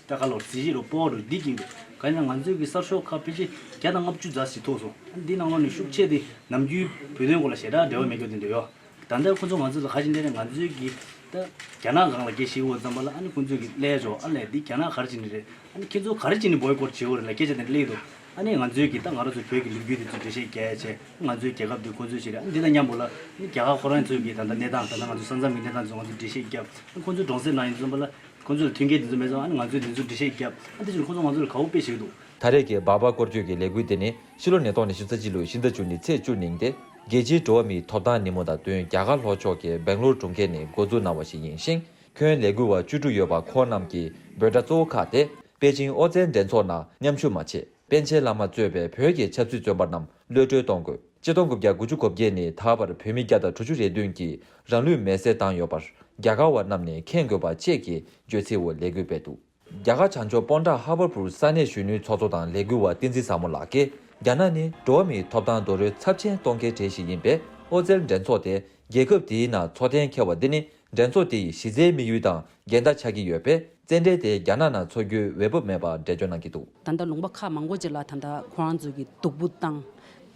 ད་ག་ལོར་གཟི་བརྗིད་རུ་སྤོ་རུ་འདི་ཀྱིན་འདུག་གང་ཡིན་ན་ང་ཚོའི་གི་གསར་ཤོག་ཁག་ཕལ་ཆེར་བརྒྱ་དང་ལྔ་བཅུ་ཙམ་ཞིག་ཐུག་སོང་། འདི་ནང་ལོགས་ནས་ཤུགས་ཆེ་དེ་ནམ་རྒྱུན་བོད་དོན་སྐོར་ལ་ཞེ་དྲག་འབྲེལ་བ་མེད་མཁན་དེ་འདྲ་ཡོད། ད་ལྟ་ཁོ་ཚོ་ང་ཚོ་ལ་ག་ཅིག་འདྲ་རེད། ང་ཚོའི་གི་ད་རྒྱ་ནག་སྒང་ལ་སྐད་ཤེས་འོ་ཙམ་པ་ལ་ཨ་ནི་ཁོ་ཚོས་གི་སླེབས་ཆོག་ཨ་ལས་འདི་རྒྱ་ནག་ག་རེ་བྱེད་ནི་རེད། ཨ་ནི་ཁྱེད་ཚོ་ག་རེ་བྱེད་ནི་བོའི་ཀོཊ་བྱེད་འོ་རེད་ལ་སྐད་ཆ་དེ་འདྲ་སླེབས་འདུག་ཨ་ནི་ང་ཚོའི་གི་ད་ང་རང་ཚོ་བོད་ཀྱི་ལོ་རྒྱུས་དེ་ཚོ་འགྲེལ་བཤད་རྒྱག་ཡ་བྱས། ང་ཚོའི་རྒྱལ་ཁབ་དེ་ཁོ་ཚོས་བྱེད་རེད། ཨ་ནི་འདི་དང་མཉམ་པོ་ལ་ཨ་ནི་རྒྱ་གར་ཁོ་རང་ཚོའི་གི་ད་ལྟ་གནས་སྟངས་ད་ལྟ་ང་ཚོ་ས་མཚམས་ཀྱི་གནས་སྟངས་ཚོ་ང་ཚོས་འགྲེལ་བཤད་རྒྱབ། ཨ་ནི་ཁོ་ཚོའི་གྲོང་གསེབ་ནང་ཡིན་ཙམ་པ་ལ་ཁོ་ཚོས་མཐུན་རྐྱེན་དེ་ཚོ་མེད་ཙང་ཨ་ནི་ང་ཚོས་དེ་ཚོ་འགྲེལ་བཤད་རྒྱབ། ཨ་འདི་བཞིན་ཁོ་ཚོ་ང་ཚོ་ལ་དགའ་པོ་དཔེ་བྱེད་ཀྱི་འདུག་ད་རེས་ཀྱི་འབའ་པ་སྐོར་སྐྱོད་ཀྱི་ལས་འགུལ་དེ་ནི་ཕྱི་ལོ་ཉིས་སྟོང་ཉི་ཤུ་རྩ་གཅིག་ལོའི་ཕྱི་ཟླ་བཅུ་གཉིས་ཚེས་བཅུ་གཉིས་ཉིན་ཏེ། རྒྱལ་སྤྱིའི་འགྲོ་བ་མིའི་ཐོབ་ཐང་ཉིན་མོ་དང་བསྟུན་རྒྱ་གར་ལྷོ་ཕྱོགས་ཀྱི་སྦེང་ལོར་གྲོང་ཁྱེར་ནས་འགོ་འཛུགས་གནང་བ་ཞིག་ཡིན་ཞིང་། ཁྱོན་ལས་འགུལ་བ་བཅུ་དྲུག་ཡོད་པ་ཁོང་རྣམས་ཀྱི་འབོད་སྒྲ་གཙོ་བོ་ཁག་སྟེ། པེ་ཅིང་ཨོ་རྩལ་འགྲན་ཚོགས་ནང་མཉམ་ཞུགས་མ་བྱེད། པཎ་ཆེན་བླ་མ་གཙོས་པའི་བོད་ཀྱི་ཆབ་སྲིད་བཙོན་པ་རྣམས་གློད་གྲོལ་གཏོང་དགོས། ཆིག་སྟོང་དགུ་བརྒྱ་དགུ་བཅུ་གོ་བརྒྱད་ནས་ད་བར་བོད་མི་བརྒྱ་དང་དྲུག་ཅུ་རེ་བདུན་གྱིས་རང་ལུས་མེར་སྲེག་བཏང་ཡོད་པར་རྒྱ་གར་བ་རྣམས་ནས་མཁྱེན་དགོས་པ་བཅས་ཀྱི་བརྗོད་ཚིག་འོག་ལས་འགུལ་སྤེལ་འདུག་རྒྱ་གར་བྱང་ཕྱོགས་སྤོན་ཊ་ཧ་བར་པུར་ས་གནས་གཞོན་ནུའི་ཚོགས་གཙོ་དང་ལས་འགུལ་བ་བསྟན་འཛིན་བཟང་མོ་ལགས་ཀྱིས། རྒྱ་ནག་ནི་འགྲོ་བ་མིའི་ཐོབ་ཐང་རྡོག་རོལ་ཚབས་ཆེན་གཏོང་མཁན་གྲས་ཤིག་ཡིན་པས། ཨོ་རྩལ་འགྲན་ཚོགས་དེ་རྒྱལ་ཁབ་དེའི་ནང་ཚོགས་གཏན་འཁེལ་བ་འདི་ནི་ འགྲན་ཚོགས་དེ་ཡི་གཞི་རྩའི་དམིགས་ཡུལ་དང་འགལ་ཟླ་ཆགས་ཀྱི་ཡོད་པས། རྩེད་འགྲན་དེ་རྒྱ་ནག་ནང་འཚོགས་རྒྱུའི་འོས་བབ་མེད་པར་འགྲེལ་བརྗོད་གནང་གི་འདུག་ད་ལྟ་ལུང་པ་ཁག་མང་པོ་ཅིག་ལ་ད་ལྟ་ཁོ་རང་ཚོ་གི་སྡུག་པོ་བཏང་།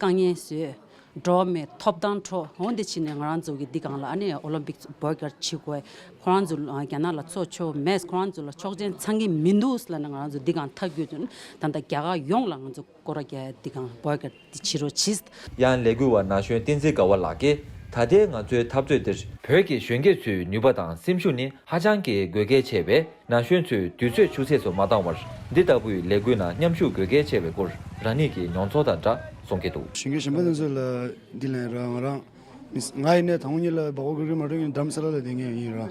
དཀའ་ངལ་བཟོས། འགྲོ་བ་མིའི་ཐོབ་ཐང་འཕྲོག་འོ་འདི་བྱས་ནས་ང་རང་ཚོ་གི་འདི་སྒང་ལ་ཨ་ནི་ཨོ་ལིམ་པིག་བོའི་ཀོཊ་བྱེད་དགོས། ཁོ་རང་ཚོ་རྒྱ་ནག་ལ་འཚོགས་ཆོག་མེད། ཁོ་རང་ཚོ་ལ་ཆོག་མཆན་ཚང་གི་མི་འདུག་ལབ་ནས་ང་རང་ཚོ་འདི་སྒང་ཐག་བརྒྱུད་དུ་ད་ལྟ་རྒྱ་གར་ཡོངས་ལ་ང་ཚོ་སྐོར་ར་རྒྱག་འདི་སྒང་བོའི་ཀོཊ་འདི་བྱེད་རོགས་གྱིས། ཡང་ལས་འགུལ་བ་ན་གཞོན་བསྟན་འཛིན་དགའ་བ་ལགས་ཀྱིས། ད་ལྟའི་ང་ཚོའི་འཐབ་རྩོད་འདིར་བོད་ཀྱི་གཞོན་སྐྱེས་ཚོའི་ནུས་པ་དང་སེམས་ཤུགས་ནི་ཧ་ཅང་གི་དགོས་གལ་ཆེ་བས། ན་གཞོན་ཚོས་དུས་ཚོད་ཆུད་ཟོས་སུ་མ་བཏང་བར། འདི་ལྟ་བུའི་ལས་འགུལ་ནང་མཉམ་ཞུགས་དགོས་གལ་ཆེ་བའི་སྐོར་རང་ཉིད་ཀྱི་མྱོང་ཚོར་དང་སྦྲགས་གསུང་གི་འདུག་གཞོན་སྐྱེས་གཞན་པ་དེ་ཚོ་ལ་འདི་ལན་ར་ང་རང་མིས་ང་ཡིན་ནའི་དང་པོ་ཉིད་ལ་སྦག་སྦག་གི་མ་འགྲོ་ཡིན། རྡ་རམ་ས་ལ་ལ་བསྡད་མཁན་ཡིན་ར།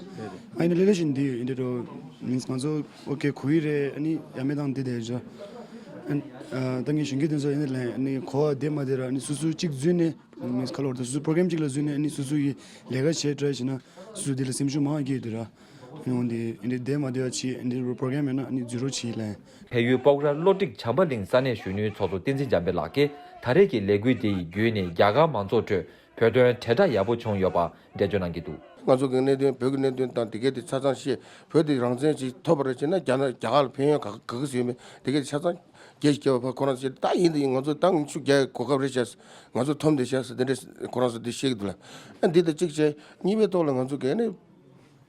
ང་ཡིན་ནའི་ལེ་ལེ་བཞིན་འདི་ཡིན་འདི་འགྲོ་མིས་ང་ཚོ་ཨོ་ཁེ་གོ་ཡི་རེད། ཨ་ནི་ཡ་མེད་དང་འདི་བསྡད་ར། ཨ་ད་ངས་གཞོན་སྐྱེས་དེ་ཚོ་ཡིན་ནའི་ལན་ཨ་ནི་གོ་བ་བསྡད་མ་བསྡད་ར། ཨ་ནི་སོ་སོ་གཅིག་འཛུལ་ནས་མིས་ཁ་ལོར་དང་སོ་སོ་པོ་རོ་གྷ་རམ་གཅིག་ལ་འཛུལ་ནས་ཨ་ནི་སོ་སོ་ཡི་ལས་ཀ་བྱས་ཊ་རའི་བྱས་ན་སོ་སོ་འདི་ལ་སེམས་ཤུགས་མང་སྐྱེ་འདུག་ར། ཨ་ནི་འོན་ཏེ་ཨ་ནི་བསྡད་མ་བསྡད་བ་བྱས་ཨ་ནི་པོ་རོ་གྷ་རམ་ཡིན་ན་ཨ་ནི་འཛུལ་རོགས་བྱས་ལན། བལ་ཡུལ་སྤོག་ར་གློ་སྒྲིག་བྱམས་པ་གླིང་ས་གནས་གཞོན་ནུའི་ཚོགས་གཙོ་བསྟན་འཛིན་འཇམ་དཔལ་ལགས་ཀྱིས། ད་རེས་ཀྱི་ལས་འགུལ་འདི་ཡི་བརྒྱུད་ནས་རྒྱ་གར་མང་ཚོགས་ཁྲོད་བོད་དོན་དྲིལ་བསྒྲགས་ཡག་པོ་བྱུང་ཡོད་པ་འགྲེལ་བརྗོད་གནང་གི་འདུག་ང་ཚོ་གི་གནད་དོན་བོད་ཀྱི་གནད་དོན་དང་དེ་གའི་དེ་ཆ་ཚང་ཤེས། བོད་དེ་རང་བཙན་ཅིག་ཐོབ་པ་རེད་བྱས་ན་རྒྱ་ནག་རྒྱ་གར་ལ་ཕན་ཡོན་ག་ག་གི་ཟེར་ཡོད་མེད་དེ་གའི་དེ་ཆ་ཚང་རྒྱལ་སྤྱི་བ་ཁོ་རང་ཚོས་ད་ཡིན་དུ་ཡིན། ང་ཚོ་ད་ཉི་ཤུ་བརྒྱ་གོ་སྐབས་རེད་བྱས། ང་ཚོ་ཐོབ་འདི་བྱས་དེ་འདྲས་ཁོ་རང་ཚོ་འདི་བཤད་གི་འདུག་ལ། ཨ་འདི་དང་གཅིག་བྱས་གཉིས་པའི་ཐོག་ལ་ང་ཚོ་གི་ནི་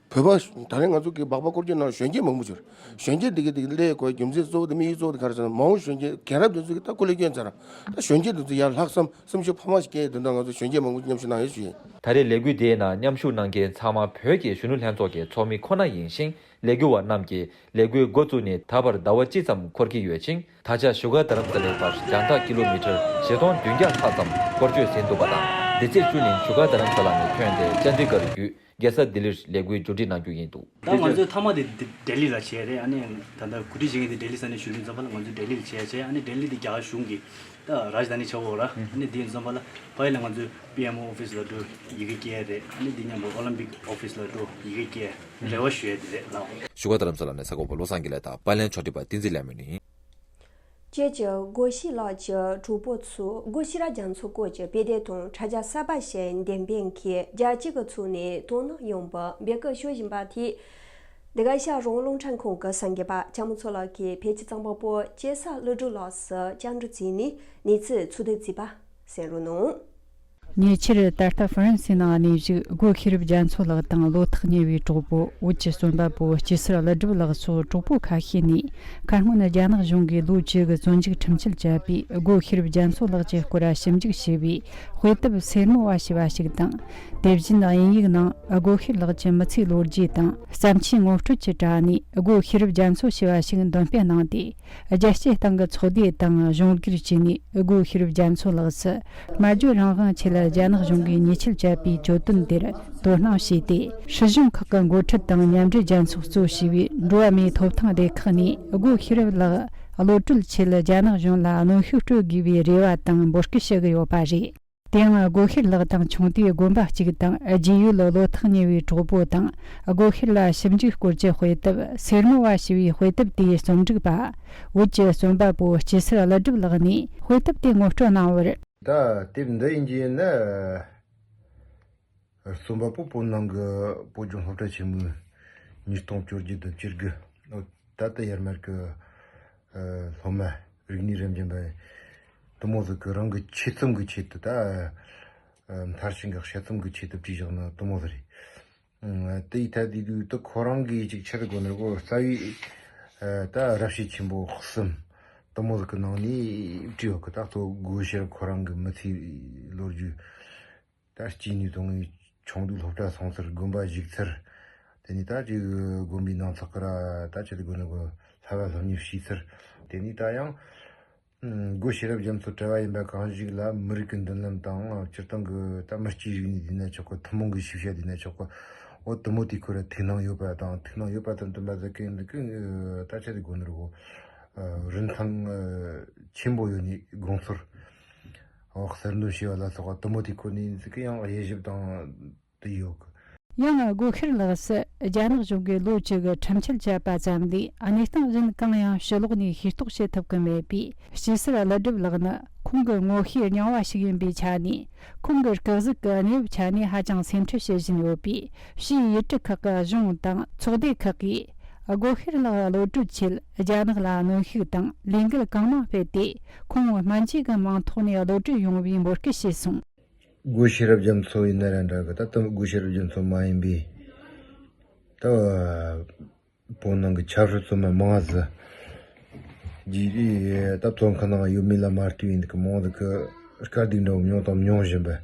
བོད་པ་ད་རེས་ང་ཚོ་གི་སྦག་སྦག་སྐོར་སྐྱོད་ནང་གཞོན་སྐྱེས་མང་པོ་ཡོད་རེད། གཞོན་སྐྱེས་འདི་གི་འདི་གི་སླེབས་དགོས་རྒྱུ་མཚན་གཙོ་བོ་དེ་དམིགས་ཡུལ་གཙོ་བོ་དེ་ག་རེ་ཟེར་ན་མ་འོངས་གཞོན་སྐྱེས་རྒན་རབས་འདི་ཚོ་གི་ད་སྐུ་ལས་བསྐྱོན་ཚར་ར། ད་གཞོན་སྐྱེས་འདི་ཚོ་ཡར་ལྷག་བསམ་སེམས་ཤུགས་འཕར་མ་ཞིག་སྐྱེ་ཡི་དོན་དག་ང་ཚོ་གཞོན་སྐྱེས་མང་པོ་མཉམ་ཞུགས་གནང་ཡོད་ཞུ་ཡིན། ད་རེས་ལས་འགུལ་དེའི་ནང་མཉམ་ཞུགས་གནང་མཁན་ཚང་མ་བོད་ཀྱི་གཞོན་ནུ་ལྷན་ཚོགས་ཀྱི་ཚོགས་མི་ཁོ་ན་ཡིན་ཞིང་། ལས་འགུལ་བ་རྣམས་ཀྱིས་ལས་འགུལ་འགོ་བཙུགས་ནས་ད་བར་ཟླ་བ་གཅིག་ཙམ་འཁོར་གྱི་ཡོད་ཅིང་། ད་ཆ་བཞུགས་སྒར་རྡ་རམ་ས་ལའི་བར་རྒྱང་ཐག་ཀི་ལོ་མི་ཊར་བཞི་སྟོང་བདུན་བརྒྱ་ལྷག་ཙམ་སྐོར་སྐྱོད་ཟིན་འདུག་པ་དང་། འདི་ཚེས་བཅུ་ཉིན་བཞུགས་སྒར་རྡ་རམ་ས་ལ་ནས་ཐོན་ཏེ་ཅན་དི་གྷར་བརྒྱུད་རྒྱལ་ས་ལྡི་ལིར་ལས་འགུལ་མཇུག་སྒྲིལ་གནང་རྒྱུ་ཡིན་འདུག་ད་ང་ཚོའི་མཐའ་མ་དེ་ལྡི་ལི་ལ་བྱས་རེད། ཨ་ནི་ད་ལྟ་གོ་སྒྲིག་བྱེད་མཁན་དེ་ལྡི་ལི་ས་གནས་གཞོན་ནུ་འཛོམས་པ་ལ་ང་ཚོས་ལྡི་ལི་ལ་བྱས་བྱས། ཨ་ནི་ལྡི་ལི་དེ་རྒྱ་གར་གཞུང་གི་ད་རཱཇ་དྷ་ནི་ཆགས་ཡོད་ར། ཨ་ནི་དེ་འཛོམས་པ་ལ་ཕ་ཡི་ལ་ང་ཚོའི་པི་ཨེམ་ཨོ་ཨོ་ཕི་སི་ལ་འགྲོ་ཡི་གེ་སྐྱེལ་རེད། ཨ་ནི་དེ་མཉམ་དུ་ཨོ་ལིམ་པིག་ཨོ་ཕི་སི་ལ་འགྲོ་ཡི་གེ་སྐྱེལ་རེ་བ་ཞུ་ཡ་དེ་རེད་ལགས། བཞུགས་སྒར་རྡ་རམ་ས་ལ་ནས་གསར་འགོད་པ་བློ་བཟང་དགེ་ལེགས་དང་པར་ལེན་ཕྱོགས་སྒྲིག་པ་བསྟན་འཛིན་ལྷ་མོ་ནི། བཅས་ཀྱི་སྒོ་ཤེས་ལགས་ཀྱི་གྲོགས་པོ་ཚོས་སྒོ་ཤེས་རབ་རྒྱ་མཚོ་སྐོར་གྱི་དཔེ་དེབ་དང་དྲ་རྒྱ་གསར་པ་ཞིག་འདེམས་སྤེལ་གྱིས་རྒྱལ་སྤྱི་གི་ཚོགས་ནས་དོ་སྣང་ཡོང་བའི་འབོད་སྐུལ་ཞུ་བཞིན་པ་དེ། འདི་ག་ཤར་རོང་རླུང་འཕྲིན་ཁང་གི་གསར་འགོད་པ་ལྕམ་མཚོ་ལགས་ཀྱིས་བོད་ཀྱི་རྩོམ་པ་པོ་སྐྱེས་ས་ཀླུ་སྒྲུབ་ལགས་སུ་བཅར་འདྲི་བྱས་ནས་གནས་ཚུལ་ཚོགས་འདུ་བརྩིས་པ་གསན་རོགས་གནང་། ཉེ་ཆར་ད་ལྟ་ཧྥ་རན་སིའི་ནང་གནས་བཞུགས་སྒོ་ཤེས་རབ་རྒྱ་མཚོ་ལགས་དང་བློ་ཐག་ཉེ་བའི་གྲོགས་པོ་བོད་ཀྱི་རྩོམ་པ་པོ་སྐྱིད་སར་ཀླུ་སྒྲུབ་ལགས་སོགས་གྲོགས་པོ་ཁ་ཤས་ནས་ཁ་སྔོན་རྒྱ་ནག་གཞུང་གིས་ལོ་བཅུ་གི་བཙོན་འཇུག་ཁྲིམས་ཆད་བཅད་པའི་སྒོ་ཤེས་རབ་རྒྱ་མཚོ་ལགས་ཀྱི་སྐོར་ཞིབ་འཇུག་བྱས་པའི་དཔེ་དེབ་སེར་མོ་བ་ཞེས་པ་ཞིག་དང་། དེ་བཞིན་དབྱིན་ཡིག་ནང་སྒོ་ཤེས་ལགས་ཀྱི་མི་ཚེའི་ལོ་རྒྱུས་དང་བརྩམས་ཆོས་ངོ་སྤྲོད་ཀྱི་དྲ་བ་ནས་སྒོ་ཤེས་རབ་རྒྱ་མཚོ་ཞེས་པ་ཞིག་འདོན་སྤེལ་གནང་སྟེ། རྒྱལ་སྤྱིའི་སྟེང་གི་ཚོགས་སྡེ་དང་གཞུང་སྒེར་བཅས་ནས་སྒོ་ཤེས་རབ་རྒྱ་མཚོ་ལགས་སུ་སྨྲ་བརྗོད་རང་དབང་ཆེད་རྒྱ་ནག་གཞུང་གིས་ཉེས་ཆད་བཅད་པའི་གྱོད་དོན་དེར་དོ་སྣང་བྱས་ཏེ། སྲིད་གཞུང་ཁག་གི་འགོ་ཁྲིད་དང་མཉམ་འབྲེལ་རྒྱལ་ཚོགས་གཙོ་བྱས་པའི་འགྲོ་བ་མིའི་ཐོབ་ཐང་སྡེ་ཁག་ནས་སྒོ་ཤེས་རབ་ལགས་གློད་བཀྲོལ་ཆེད་རྒྱ་ནག་གཞུང་ལ་གནོན་ཤུགས་སྤྲོད་དགོས་པའི་རེ་བ་དང་འབོད་སྐུལ་ཞུ་གི་ཡོད་པ་རེད། དེ་ཡང་སྒོ་ཤེས་ལགས་དང་ཆུང་དུས་དགོན་པ་གཅིག་དང་རྒྱུས་ཡོད་བློ་ཐག་ཉེ་བའི་གྲོགས་པོ་དང་སྒོ་ཤེས་ལ་ཞིབ་འཇུག་སྐོར་གྱི་དཔེ་དེབ་སེར་མོ་བ་ཞེས་པའི་དཔེ་དེབ་དེའི་རྩོམ་སྒྲིག་པ་བོད་ཀྱི་རྩོམ་པ་པོ་སྐྱིད་སར་ཀླུ་སྒྲུབ་ལགས་ནས་དཔེ་དེབ་དེ་ངོ་སྤྲོད་གནང་བར། ད་དེབ་འདི་ཡིན་གྱི་ཡིན་ན། རྩོམ་པ་པོ་བོད་ནང་གི་བོད་ལྗོངས་སློབ་གྲྭ་ཆེན་མོའི་ཉིས་སྟོང་བཅོ་བརྒྱད་དང་བཅུ་དགུ། ད་ལྟ་ཡར་མར་གི་སློབ་མ་རིག་གནས་རབ་འབྱམས་པ་དུ་མོ་ཟིག་གི་རང་གི་ཆེད་རྩོམ་གི་ཆེད་དུ་ད་མཐར་ཕྱིན་གི་དཔྱད་རྩོམ་གི་ཆེད་དུ་བྲིས་བཞག་ན་དུ་མོ་ཟིག་རེད། དེ་ཡི་ཐད་དུ་དུ་ཁོ་རང་གིས་ཅིག་ཆེད་དུ་དགོས་ན་གོ་རྩ་བའི་ད་རབ་བྱེད་ཆེན་པོ་གསུམ་དུ་མོ་ཟིག་གི་ནང་ནས་བྲིས་ཡོད་གི། ད་གཙོ་སྒོ་ཤེས་རབ་ཁོ་རང་གི་མི་ཚེའི་ལོ་རྒྱུས། ད་སྐྱེས་ནས་དུང་ངའི་ཆུང་དུས་སློབ་གྲྭ་སོང་ཚུལ། དགོན་པ་བཞུགས་ཚུལ། དེ་ནས་ད་ཅིག་དགོན་པའི་ནང་ཚགས་ཀ་ར་ད་ཅི་དེ་དགོན་ནི་དགོན་བསླབ་པ་སློབ་གཉེར་བྱས་ཚུལ། དེ་ནས་ད་ཡང་སྒོ་ཤེས་རབ་རྒྱ་མཚོ་བྲལ་བ་ཡིན་པ་གང་ཞིག་ལ་མི་རིགས་ཀྱི་མདུན་ལམ་དང་སྤྱིར་བཏང་གི་ད་མི་སྐྱའི་རིག་གནས་དེ་ན་ཆོག་གི། ཐུན་མོང་གི་ཤེས་བྱ་དེ་ན་ཆོག་གི། འོ་དུ་མོ་དེ་ཁོ་ར་ཐུགས་སྣང་ཡོད་པ་དང་ཐུགས་སྣང་ཡོད་པ་དང་བསྟུན་པ་ཟེར་གི་ཡིན་འདུག་གི། ད་ཅི་དེ་དགོན་ནི་རུ་རིན་ཐང་ཆེན་པོ་ཡོད་ནི་དགོངས་ཚུལ། འོ་གསར་འདོན་བྱས་པ་ལ་སོགས་པ་དུ་མོ་དེ་ཁོ་ནས་ཟིག་གི་ཡང་དབྱེ་ཞིབ་དང་དུ་ཡོད་གི། ཡང་སྒོ་ཤེས་ལགས་སུ་ རྒྱ་ནག་གཞུང་གིས་ལོ་བཅུ་གི་ཁྲིམས་ཆད་བཅད་པ་ཙམ་ལས་གནས་སྟངས་གཞན་གང་ཡང་ཕྱི་ལོགས་ནས་ཤེས་རྟོགས་བྱེད་ཐུབ་ཀྱི་མེད་པས། སྐྱིད་སར་ཀླུ་སྒྲུབ་ལགས་ནི་ཁོང་གི་ངོ་ཤེས་རྙིང་བ་ཞིག་ཡིན་པའི་ཆ་ནས། ཁོང་གི་སྐུ་གཟུགས་ཀྱི་གནས་བབ་ཆ་ནས་ཧ་ཅང་སེམས་ཁྲལ་བྱེད་བཞིན་ཡོད་པས། ཕྱིའི་ཡུལ་གྲུ་ཁག་གི་གཞུང་དང་ཚོགས་སྡེ་ཁག་གིས་སྒོ་ཤེར་ལགས་གློད་གྲོལ་ཆེད་རྒྱ་ནག་ལ་གནོན་ཤུགས་དང་ལས་འགུལ་གང་མང་སྤེལ་ཏེ། ཁོང་སྨན་བཅོས་ཀྱི་མིང་ཐོག་ནས་གློད་གྲོལ་ཡོང་བའི་འབོད་སྐུལ་བྱས་སོང་། སྒོ་ཤེས་རབ་རྒྱ་མཚོ་ཡིན་ན་ར་འདྲ་གི། ད་ལྟ་སྒོ་ཤེས་རབ་རྒྱ་མཚོ་མ་ཡིན་པའི་ད་བོད་ནང་གི་ཆབ་སྲིད་བཙོན་པ་མང་ཟིག་རྗེས་ད་བཙོན་ཁང་ནང་ཡོད་མེད་ལ་མ་ལྟོས་ཡིན་གི། མང་ཟིག་གི་དཀའ་སྡུག་འདྲ་བོ་མྱོང་དང་མྱོང་བཞིན་པ།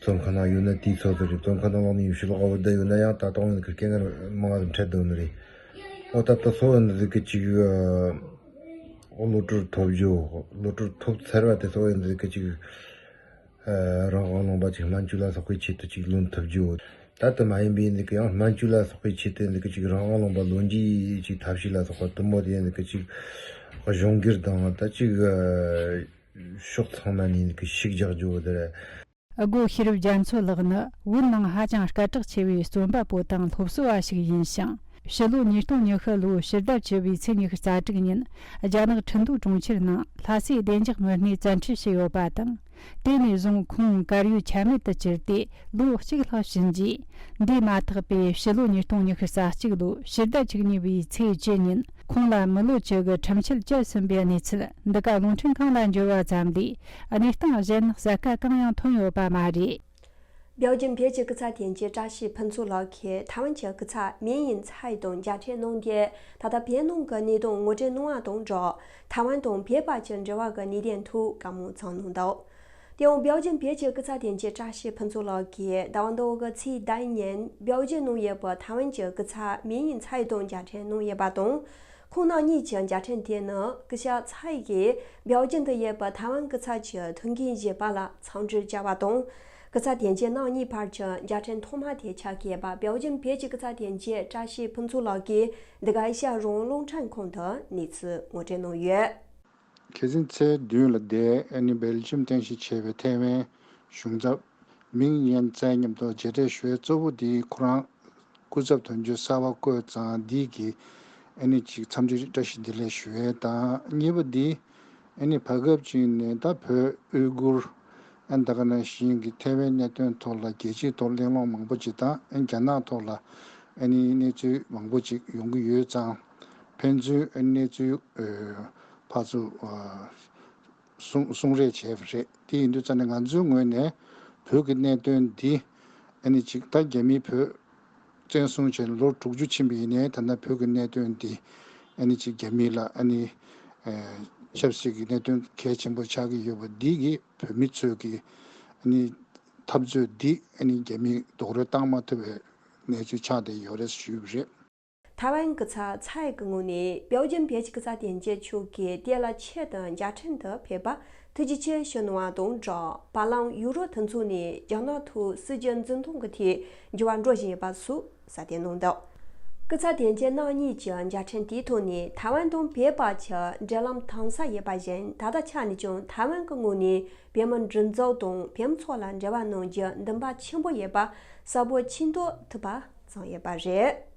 བཙོན་ཁང་ནང་ཡོད་ན་དེའི་ཚོད་དུ་རེད། བཙོན་ཁང་ནང་ལོགས་ནས་ཡོད་ཕྱི་ལོགས་ཨ་བུ་བསྡད་ཡོད་ན་ཡང་ད་དུང་ཡིན་གི་སྐད་ངར་མང་ཟིག་འཕྲད་འདུག་ནི་རེད། ཨོ་ད་ལྟ་སོ་ཡིན་ཟིག་གི་ཅིག་ཨོ་གློད་གྲོལ་ཐོབ་རྒྱུ། གློད་གྲོལ་ཐོབ་ཚར་བ་དེ་སོ་ཡིན་ཟིག་གི་ཅིག་ཨ། རང་དབང་ལུང་པ་ཅིག་སྨན་བཅོས་ལ་སོགས་པའི་ཆེད་དུ་ཅིག་ལོན་ཐུབ་རྒྱུ། ད་ལྟ་མ་ཡིན་པའི་འདི་ག་ཡང་སྨན་བཅོས་ལ་སོགས་པའི་ཆེད་དུ་འདི་ག་ཅིག་རང་དབང་ལུང་པ་ལོན་རྒྱུའི་ཅིག་ཐབས་ཤེས་ལ་སོགས་པ་དུ་མ་དེ་འདི་ག་ཅིག་གཞུང་སྒེར་དང་ད་ཅིག་ཨ། ཕྱོགས་ཚང་མ་ནས་འདི་ག་ཤུགས་རྒྱག་རྒྱུ་དེ་རེད། སྒོ་ཤེས་རབ་རྒྱ་མཚོ་ལགས་ནི་བོད་ནང་ཧ་ཅང་སྐད་གྲགས་ཆེ་བའི་རྩོམ་པ་པོ་དང་སློབ་གསོ་བ་ཞིག་ཡིན་ཞིང་། ཕྱི་ལོ་ཉིས་སྟོང་ཉི་ཤུ་ལོའི་ཕྱི་ཟླ་བཅུ་བའི་ཚེས་ཉི་ཤུ་རྩ་དྲུག་ཉིན་རྒྱ་ནག་ཁྲིན་ཏུའུ་གྲོང་ཁྱེར་ནང་ལྷ་སའི་བདེ་འཇགས་མི་སྣས་བཙན་ཁྲིད་བྱས་ཡོད་པ་དང་། དེ་ནས་བཟུང་ཁོང་གར་ཡོད་ཆ་མེད་དུ་གྱུར་ཏེ་ལོ་གཅིག་ལྷག་ཕྱིན་རྗེས། འདས་མ་ཐག་པའི་ཕྱི་ལོ་ཉིས་སྟོང་ཉི་ཤུ་རྩ་གཅིག་ལོའི་ཕྱི་ཟླ་བཅུ་གཉིས་པའི་ཚེས་བཅུ་ཉིན་ཁོང་ལ་མི་ལོ་བཅུ་གི་ཁྲིམས་ཆད་བཅད་ཟིན་པའི་གནས་ཚུལ་འདི་ག་རླུང་འཕྲིན་ཁང་ལ་འབྱོར་བ་ཙམ་ལས། གནས་སྟངས་གཞན་གསལ་ཁ་གང་ཡང་ཐོན་ཡོད་པ་མ་རེད། 北京 བོད་ཀྱི་སྐུ་ཚབ་དོན་གཅོད་བཀྲ་ཤིས་ཕུན་ཚོགས་ལགས་ཀྱིས་ཐའེ་ཝན་གྱི་སྐུ་ཚབ་མིན་ཡིན་ཚའེ་དང་མཇལ་འཕྲད་གནང་སྟེ། ད་ལྟ་བོད་ནང་གི་གནད་དོན་ངོ་སྤྲོད་གནང་བ་དང་སྦྲགས། ཐའེ་ཝན་དང་བོད་བར་གྱི་འབྲེལ་བ་གི་གནད་དོན་ཐོག་བཀའ་མོལ་གནང་གནང་འདུག་དེ་ཡང་། 北京 བོད་ཀྱི་སྐུ་ཚབ་དོན་གཅོད་བཀྲ་ཤིས་ཕུན་ཚོགས་ལགས་ཀྱིས་ཟླ་བ་འདི་གི་ཚེས་དགུ་ཉིན་北京 ནང་ཡོད་པའི་ཐའེ་ཝན་གྱི་སྐུ་ཚབ་མིན་ཡིན་ཚའེ་དང་མཇལ་འཕྲད་གནང་ཡོད་པ་དང་། ཁོང་རྣམ་གཉིས་ཀྱི་མཇལ་འཕྲད་དེ་ནི་སྐུ་ཞབས་ཚའེ་ཡིས་北京 དུ་ཡོད་པའི་ཐའེ་ཝན་སྐུ་ཚབ་ཀྱི་ཐུགས་འགན་བཞེས་པ་ལ་འཚམས་འདྲི་བྱས་པ་དང་། སྐུ་ཚབ་དོན་གཅོད་རྣམ་གཉིས་བར་གྱི་མཇལ་འཕྲད་ཐོག་མ་དེ་ཆགས་ཀྱི་ཡོད་པ། 北京 བོད་ཀྱི་སྐུ་ཚབ་དོན་གཅོད་བཀྲ་ཤིས་ཕུན་ཚོགས་ལགས་ཀྱིས་འདི་ག་ཨེ་ཤ་ཡ་རང་དབང་རླུང་འཕྲིན་ཁང་དུ་གནས་ཚུལ་ངོ་སྤྲོད་གནང་ཡོད། ཁ་སང་ཚེས་བདུན་ལ་འདིར་ཨ་ནི་སྦེལ་ཇམ་རྟེན་གཞི་བྱས་པའི་ཐའེ་ཝན་གཞུང་ཚབ་མིང་ཡན་ཙའེ་མཉམ་དུ་མཇལ་འཕྲད་ཞུ་ཡས་གཙོ་བོ་དེ་ཁོ་རང་སྐུ་ཚབ་དོན་གཅོད་གསར་པ་བསྐོས་ཙང་འདི་གི་ཨ་ནི་ཅིག་འཚམས་འདྲི་བཀྲ་ཤིས་བདེ་ལེགས་ཞུ་ཡས་དང་། གཉིས་པ་འདི་ཨ་ནི་བར་སྐབས་ཅིག་ནས་ད་བོད་ཨུ་གུར་ཨ་ནི་ད་ག་ནང་བཞིན་གྱི་ཐའེ་ཝན་གནད་དོན་ཐོག་ལ་རྒྱལ་སྤྱིའི་ཐོག་གླེང་སློང་མང་པོ་ཅིག་དང་། ཨ་ནི་རྒྱ་ནག་ཐོག་ལ་ཨ་ནི་གནས་ཚུལ་མང་པོ་ཅིག་ཡོང་གི་ཡོད་ཙང་། ཕན་ཚུན་ཨ་ནི་གནས་ཚུལ་ཨ་ཕར་ཚུར་ཨ་གསུང་གསུང་རེས་བྱས་པ་རེད། དེ་ཡིན་དུས་ཙང་ནས་ང་ཚོའི་ངོས་ནས་བོད་ཀྱི་གནད་དོན་འདི་ཨ་ནི་ཅིག་ད་རྒྱ་མིས་བོད་བཙན་བཟུང་བྱས་ནས་ལོ་དྲུག་ཅུ་ཕྱིན་པ་ཡིན་ནའི། ད་ལྟ་བོད་ཀྱི་གནད་དོན་འདི་ཨ་ནི་ཅིག་རྒྱ་མི་ལ་ཨ་ནི་ཨ་ཆབ་སྲིད་ཀྱི་གནད་དོན་གལ་ཆེན་པོ་ཆགས་ཀྱི་ཡོད་པ་འདི་གིས་བོད་མི་ཚོས་ཀྱི་ཨ་ནི་འཐབ་རྩོད་འདི་ཨ་ནི་རྒྱ་མིས་རྡོག་རོལ་བཏང་མ་ཐུབ་པའི་གནས་ཚུལ་ཆགས་བསྡད་ཡོད་རེད་ཞུས་པ་རེད། ཐའེ་ཝན་སྐུ་ཚབ་ཚའེ་གི་ངོས་ནས་བེལ་ཇམ་བོད་ཀྱི་སྐུ་ཚབ་དོན་གཅོད་མཆོག་གིས་དེ་ལ་ཆེད་དུ་མཇལ་འཕྲད་དུ་ཕེབས་པར་ཐུགས་རྗེ་ཆེ་ཞུ་གནང་བ་དང་སྦྲགས། བར་ལམ་ཡུ་རོབ་མཐུན་ཚོགས་ནས་རྒྱ་ནག་ཐོག་སྲིད་ཇུས་འཛིན་སྟངས་ཀྱི་ཐད་འགྱུར་བ་འགྲོ་བཞིན་ཡོད་པ་སོགས་གསལ་སྟོན་གནང་འདུག་སྐུ་ཚབ་དོན་གཅོད་རྣམ་གཉིས་ཀྱི་མཇལ་འཕྲད་དེའི་ཐོག་ནས་ཐའེ་ཝན་དང་བོད་བར་གྱི་འབྲེལ་ལམ་དམ་ཟབ་ཡོད་པ་བཞིན། ད་ལྟ་ཆ་ནས་ཀྱང་ཐའེ་ཝན་གྱི་ངོས་ནས་བོད་མི་སྒྲིག་འཛུགས་དང་བོད་མི་ཚོ་ལ་འབྲེལ་བ་གནང་རྒྱུ་འདུན་པ་ཆེན་པོ་ཡོད་པ་གསལ་པོ་མཁྱེན་རྟོགས་ཐུབ་པ་བྱུང་ཡོད་པ་རེད།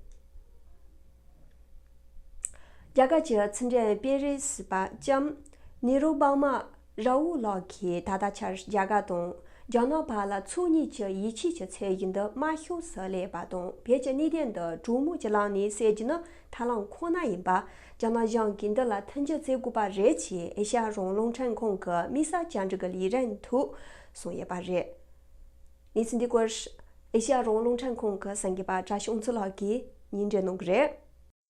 རྒྱ་གར་གྱི་ཕྱི་འབྲེལ་པེ་རི་སི་པ་ལྕམ་ནི་རུ་པ་མ་ར་ཝུ་ལགས་ཀྱིས་ད་ལྟ་ཆར་རྒྱ་གར་དང་རྒྱ་ནག་བར་ལ་ཚོགས་གཉིས་ཀྱི་ཡིད་ཆེས་ཀྱི་ཚད་གཞི་འདི་དམའ་ཤོས་སུ་སླེབས་པ་དང་། བོད་ཀྱི་གནད་དོན་འདི་གྲོས་མོལ་གྱི་ལམ་ནས་སེལ་རྒྱུ་ནི་ཐབས་ལམ་ཁོ་ན་ཡིན་པ། རྒྱ་ནག་གཞུང་གིས་འདི་ལ་མཐུན་འགྱུར་བྱེད་དགོས་པ་རེད་ཅེས་ཨེ་ཤ་ཡ་རང་དབང་རླུང་འཕྲིན་ཁང་གི་དམིགས་བསལ་བཅར་འདྲི་གི་ལས་རིམ་ཐོག་གསུངས་ཡོད་པ་རེད། གནས་ཚུལ་འདི་སྐོར་ཨེ་ཤ་ཡ་རང་དབང་རླུང་འཕྲིན་ཁང་གི་གསར་འགོད་པ་བཀྲ་ཤིས་དབང་ཕྱུག་ལགས་ཀྱིས་སྙན་སྒྲོན་གནང་གི་རེད།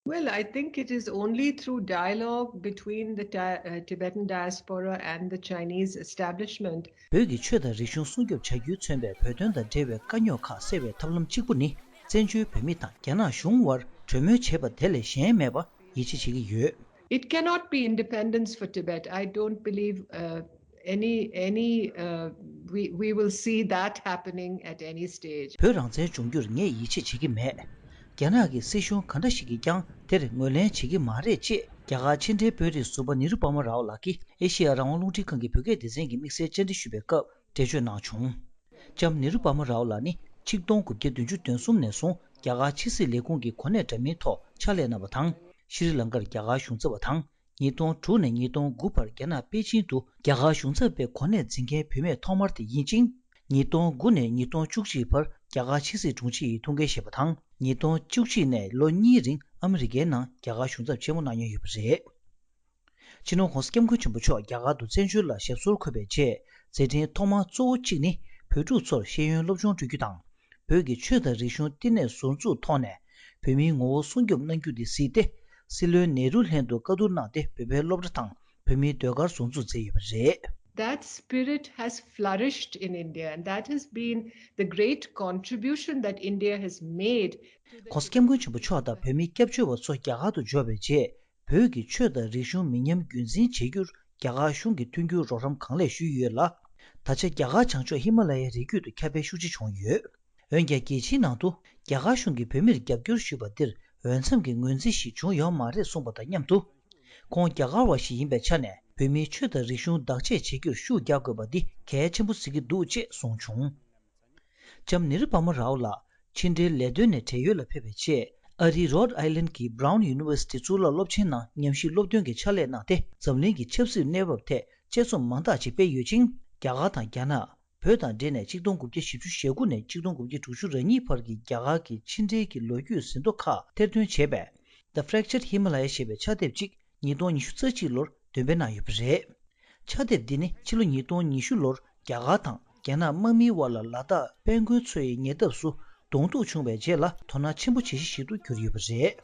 Well, I think it is only through dialogue between the Ti- uh, Tibetan diaspora and the Chinese establishment. བོད་ཀྱི་ཆོས་དང་རིག་གཞུང་སྲུང་སྐྱོབ་བྱ་རྒྱུས་མཚོན་པའི་བོད་དོན་དང་འབྲེལ་བའི་དཀའ་རྙོག་ཁག་སེལ་བའི་ཐབས་ལམ་གཅིག་པུ་ནི། བཙན་བྱོལ་བོད་མི་དང་རྒྱ་ནག་གཞུང་དབར་གྲོས་མོལ་བྱེད་པ་དེ་ལས་གཞན་མེད་པ་ཡིད་ཆེས་བྱེད་ཀྱི་ཡོད། It cannot be independence for Tibet. I don't believe uh, any any uh, we we will see that happening at any stage. བོད་རང་བཙན་འབྱུང་རྒྱུར་ངས་ཡིད་ཆེས་བྱེད་ཀྱི་མེད། རྒྱ་ནག་གི་སྲིད་གཞུང་ག་འདྲ་ཞིག་གིས་ཀྱང་དེར་ངོས་ལེན་བྱེད་ཀྱི་མ་རེད་ཅེས་རྒྱ་གར་ཕྱི་འབྲེལ་དཔོན་རིགས་ཟུར་པ་ནེ་རུ་པ་མ་རའོ་ལགས་ཀྱིས་ཨེ་ཤེ་ཡ་རང་དབང་རླུང་འཕྲིན་ཁང་གི་བོད་སྐད་སྡེ་ཚན་གྱི་དམིགས་བསལ་བཅར་འདྲི་ཞུས་པའི་སྐབས་འགྲེལ་བརྗོད་གནང་བྱུང་། ལྕམ་ནེ་རུ་པ་མ་རའོ་ལགས་ནི་ཆིག་སྟོང་དགུ་བརྒྱ་བདུན་ཅུ་དོན་གསུམ་ནས་བཟུང་ རྒྱ་གར་ཕྱི་སྲིད་ལས་ཁུངས་ཀྱི་གོ་གནས་འདྲ་མིན་ཐོག་ཕྱག་ལས་གནང་བ་དང་། ཤྲི་ལང་ཀར་རྒྱ་གར་གཞུང་ཚབ་པ་དང་། ཉིས་སྟོང་དྲུག་ནས་ཉིས་སྟོང་དགུ་བར་རྒྱ་ནག་པེ་ཅིང་དུ་རྒྱ་གར་གཞུང་ཚབ་པའི་གོ་གནས་འཛིན་མཁན་བུད་མེད་ཐོག་མར་དེ་ཡིན་ཅིང་། ཉིས་སྟོང་དགུ་ནས་ཉིས་སྟོང་བཅུ་གཅིག་བར་རྒྱ་གར་ཕྱི་སྲིད་དྲུང་ཆེ་ཡི་ཐུགས་འགན་བཞེས་པ་དང་། ཉིས་སྟོང་བཅུ་གཅིག་ནས་ལོ་གཉིས་རིང་ཨ་མི་རི་ཀའི་ནང་རྒྱ་གར་གཞུང་ཚབ་ཆེན་མོ་གནང་མྱོང་ཡོད་པ་རེད། སྤྱི་ནོར་༸གོང་ས་༸སྐྱབས་མགོན་ཆེན་པོ་མཆོག་རྒྱ་གར་དུ་བཙན་བྱོལ་ལ་ཞབས་སོར་འཁོད་པའི་རྗེས། མཛད་འཕྲིན་ཐོག་མ་གཙོ་བོ་གཅིག་ནི་བོད་ཕྲུག་ཚོར་ཤེས་ཡོན་སློབ་སྦྱོང་སྤྲོད་རྒྱུ་དང་། བོད་ཀྱི་ཆོས་དང་རིག་གཞུང་བསྟི་གནས་ཟུར་འཛུགས་ཐོག་ནས་བོད་མིའི་ངོ་བོ་སྲུང་སྐྱོབ་གནང་རྒྱུ་དེ་གཟིགས་ཏེ། སྲིད་བློན་ནེ་རུ་ལྷན་དུ་བཀའ་བསྡུར་གནང་སྟེ། བོད་པའི་སློབ་གྲྭ་དང་བོད་མིའི་ཟློས་གར་ཟུར་འཛུགས་མཛད་ཡོད་པ་རེད། That spirit has flourished in India, and that has been the great contribution that India has made. ༸གོང་ས་༸སྐྱབས་མགོན་ཆེན་པོ་མཆོག་དང་བོད་མི་སྐྱབས་བཅོལ་བ་ཚོ་རྒྱ་གར་དུ་འབྱོར་བའི་རྗེས། བོད་ཀྱི་ཆོས་དང་རིག་གཞུང་མི་ཉམས་རྒྱུན་འཛིན་བྱེད་རྒྱུར་རྒྱ་གར་གཞུང་གིས་མཐུན་འགྱུར་རོགས་རམ་གང་ལེགས་ཞུས་ཡོད་ལ། ད་ཆ་རྒྱ་གར་བྱང་ཕྱོགས་ཧི་མ་ལ་ཡའི་རི་རྒྱུད་དུ་ཁྱབ་སྤེལ་ཤུགས་ཆེ་བྱུང་ཡོད། འོན་ཀྱང་། རྒྱལ་སྤྱིའི་ནང་དུ་རྒྱ་གར་གཞུང་གིས་བོད་མིར་རྒྱབ་སྐྱོར་ཞུས་པ་འདིར་འོས་འཚམ་གྱི་ངོས་འཛིན་ཞིག་བྱུང་ཡོད་མ་རེད་གསུངས་པ་དང་མཉམ་དུ། ཁོང་རྒྱ་གར་བ་ཞིག་ཡིན་པའི་ཆ་ནས། བོད་མིའི་ཆོས་དང་རིག་གཞུང་བདག་གཅེས་བྱེད་རྒྱུར་ཤུགས་རྒྱག་དགོས་པ་འདི་གལ་ཆེན་པོ་གཟིགས་ཀྱི་འདུག་ཅེས་གསུངས་བྱུང་། ལྕམ་ནི་རུ་པ་མ་རའོ་ལགས་ཕྱི་འབྲེལ་ལས་དོན་ནས་བགྲེས་ཡོལ་ལ་ཕེབས་པའི་རྗེས། ཨ་རིའི་Rhode Island གྱི་Brown University གཙུག་ལག་སློབ་ཆེན་ནང་ཉམས་ཞིབ་སློབ་སྟོན་གྱི་ཕྱག་ལས་གནང་སྟེ། འཛམ་གླིང་གི་ཆབ་སྲིད་གནས་བབ་ཐད་དཔྱད་རྩོམ་མང་དག་ཅིག་སྤེལ་ཡོད་ཅིང་། རྒྱ་གར་དང་རྒྱ་ནག་བོད་དང་འབྲེལ་ནས་ཆིག་སྟོང་དགུ་བརྒྱ་བཞི་བཅུ་ཞེ་དགུ་ནས་ཆིག་སྟོང་དགུ་བརྒྱ་དྲུག་ཅུ་རེ་གཉིས་བར་གྱི་རྒྱ་གར་གྱི་ཕྱི་འབྲེལ་གྱི་ལོ་རྒྱུས་ཟིན་ཐོ་ཁག་གཏེར་འདོན་བྱས་པའི་The Fractured Himalaya ཞེས་པའི་ཕྱག་དེབ་ཅིག་ཉིས་སྟོང་ཉི་ཤུ་རྩ་གཅིག་ལོར་འདོན་སྤེལ་གནང་ཡོད་པ་རེད། ཕྱག་དེབ་འདི་ནི་ཕྱི་ལོ་ཉིས་སྟོང་ཉི་ཤུ་ལོར་རྒྱ་གར་དང་རྒྱ་ནག་དམག་མིའི་དབར་ལ་ལ་དྭགས་དཔལ་མགོན་མཚོ་ཡི་ཉེ་འདབས་སུ་གདོང་ཐུག་བྱུང་བའི་རྗེས་ལ་དོ་སྣང་ཆེན་པོ་བྱེད་གཞི་ཞིག་ཏུ་གྱུར་ཡོད་པ་རེད།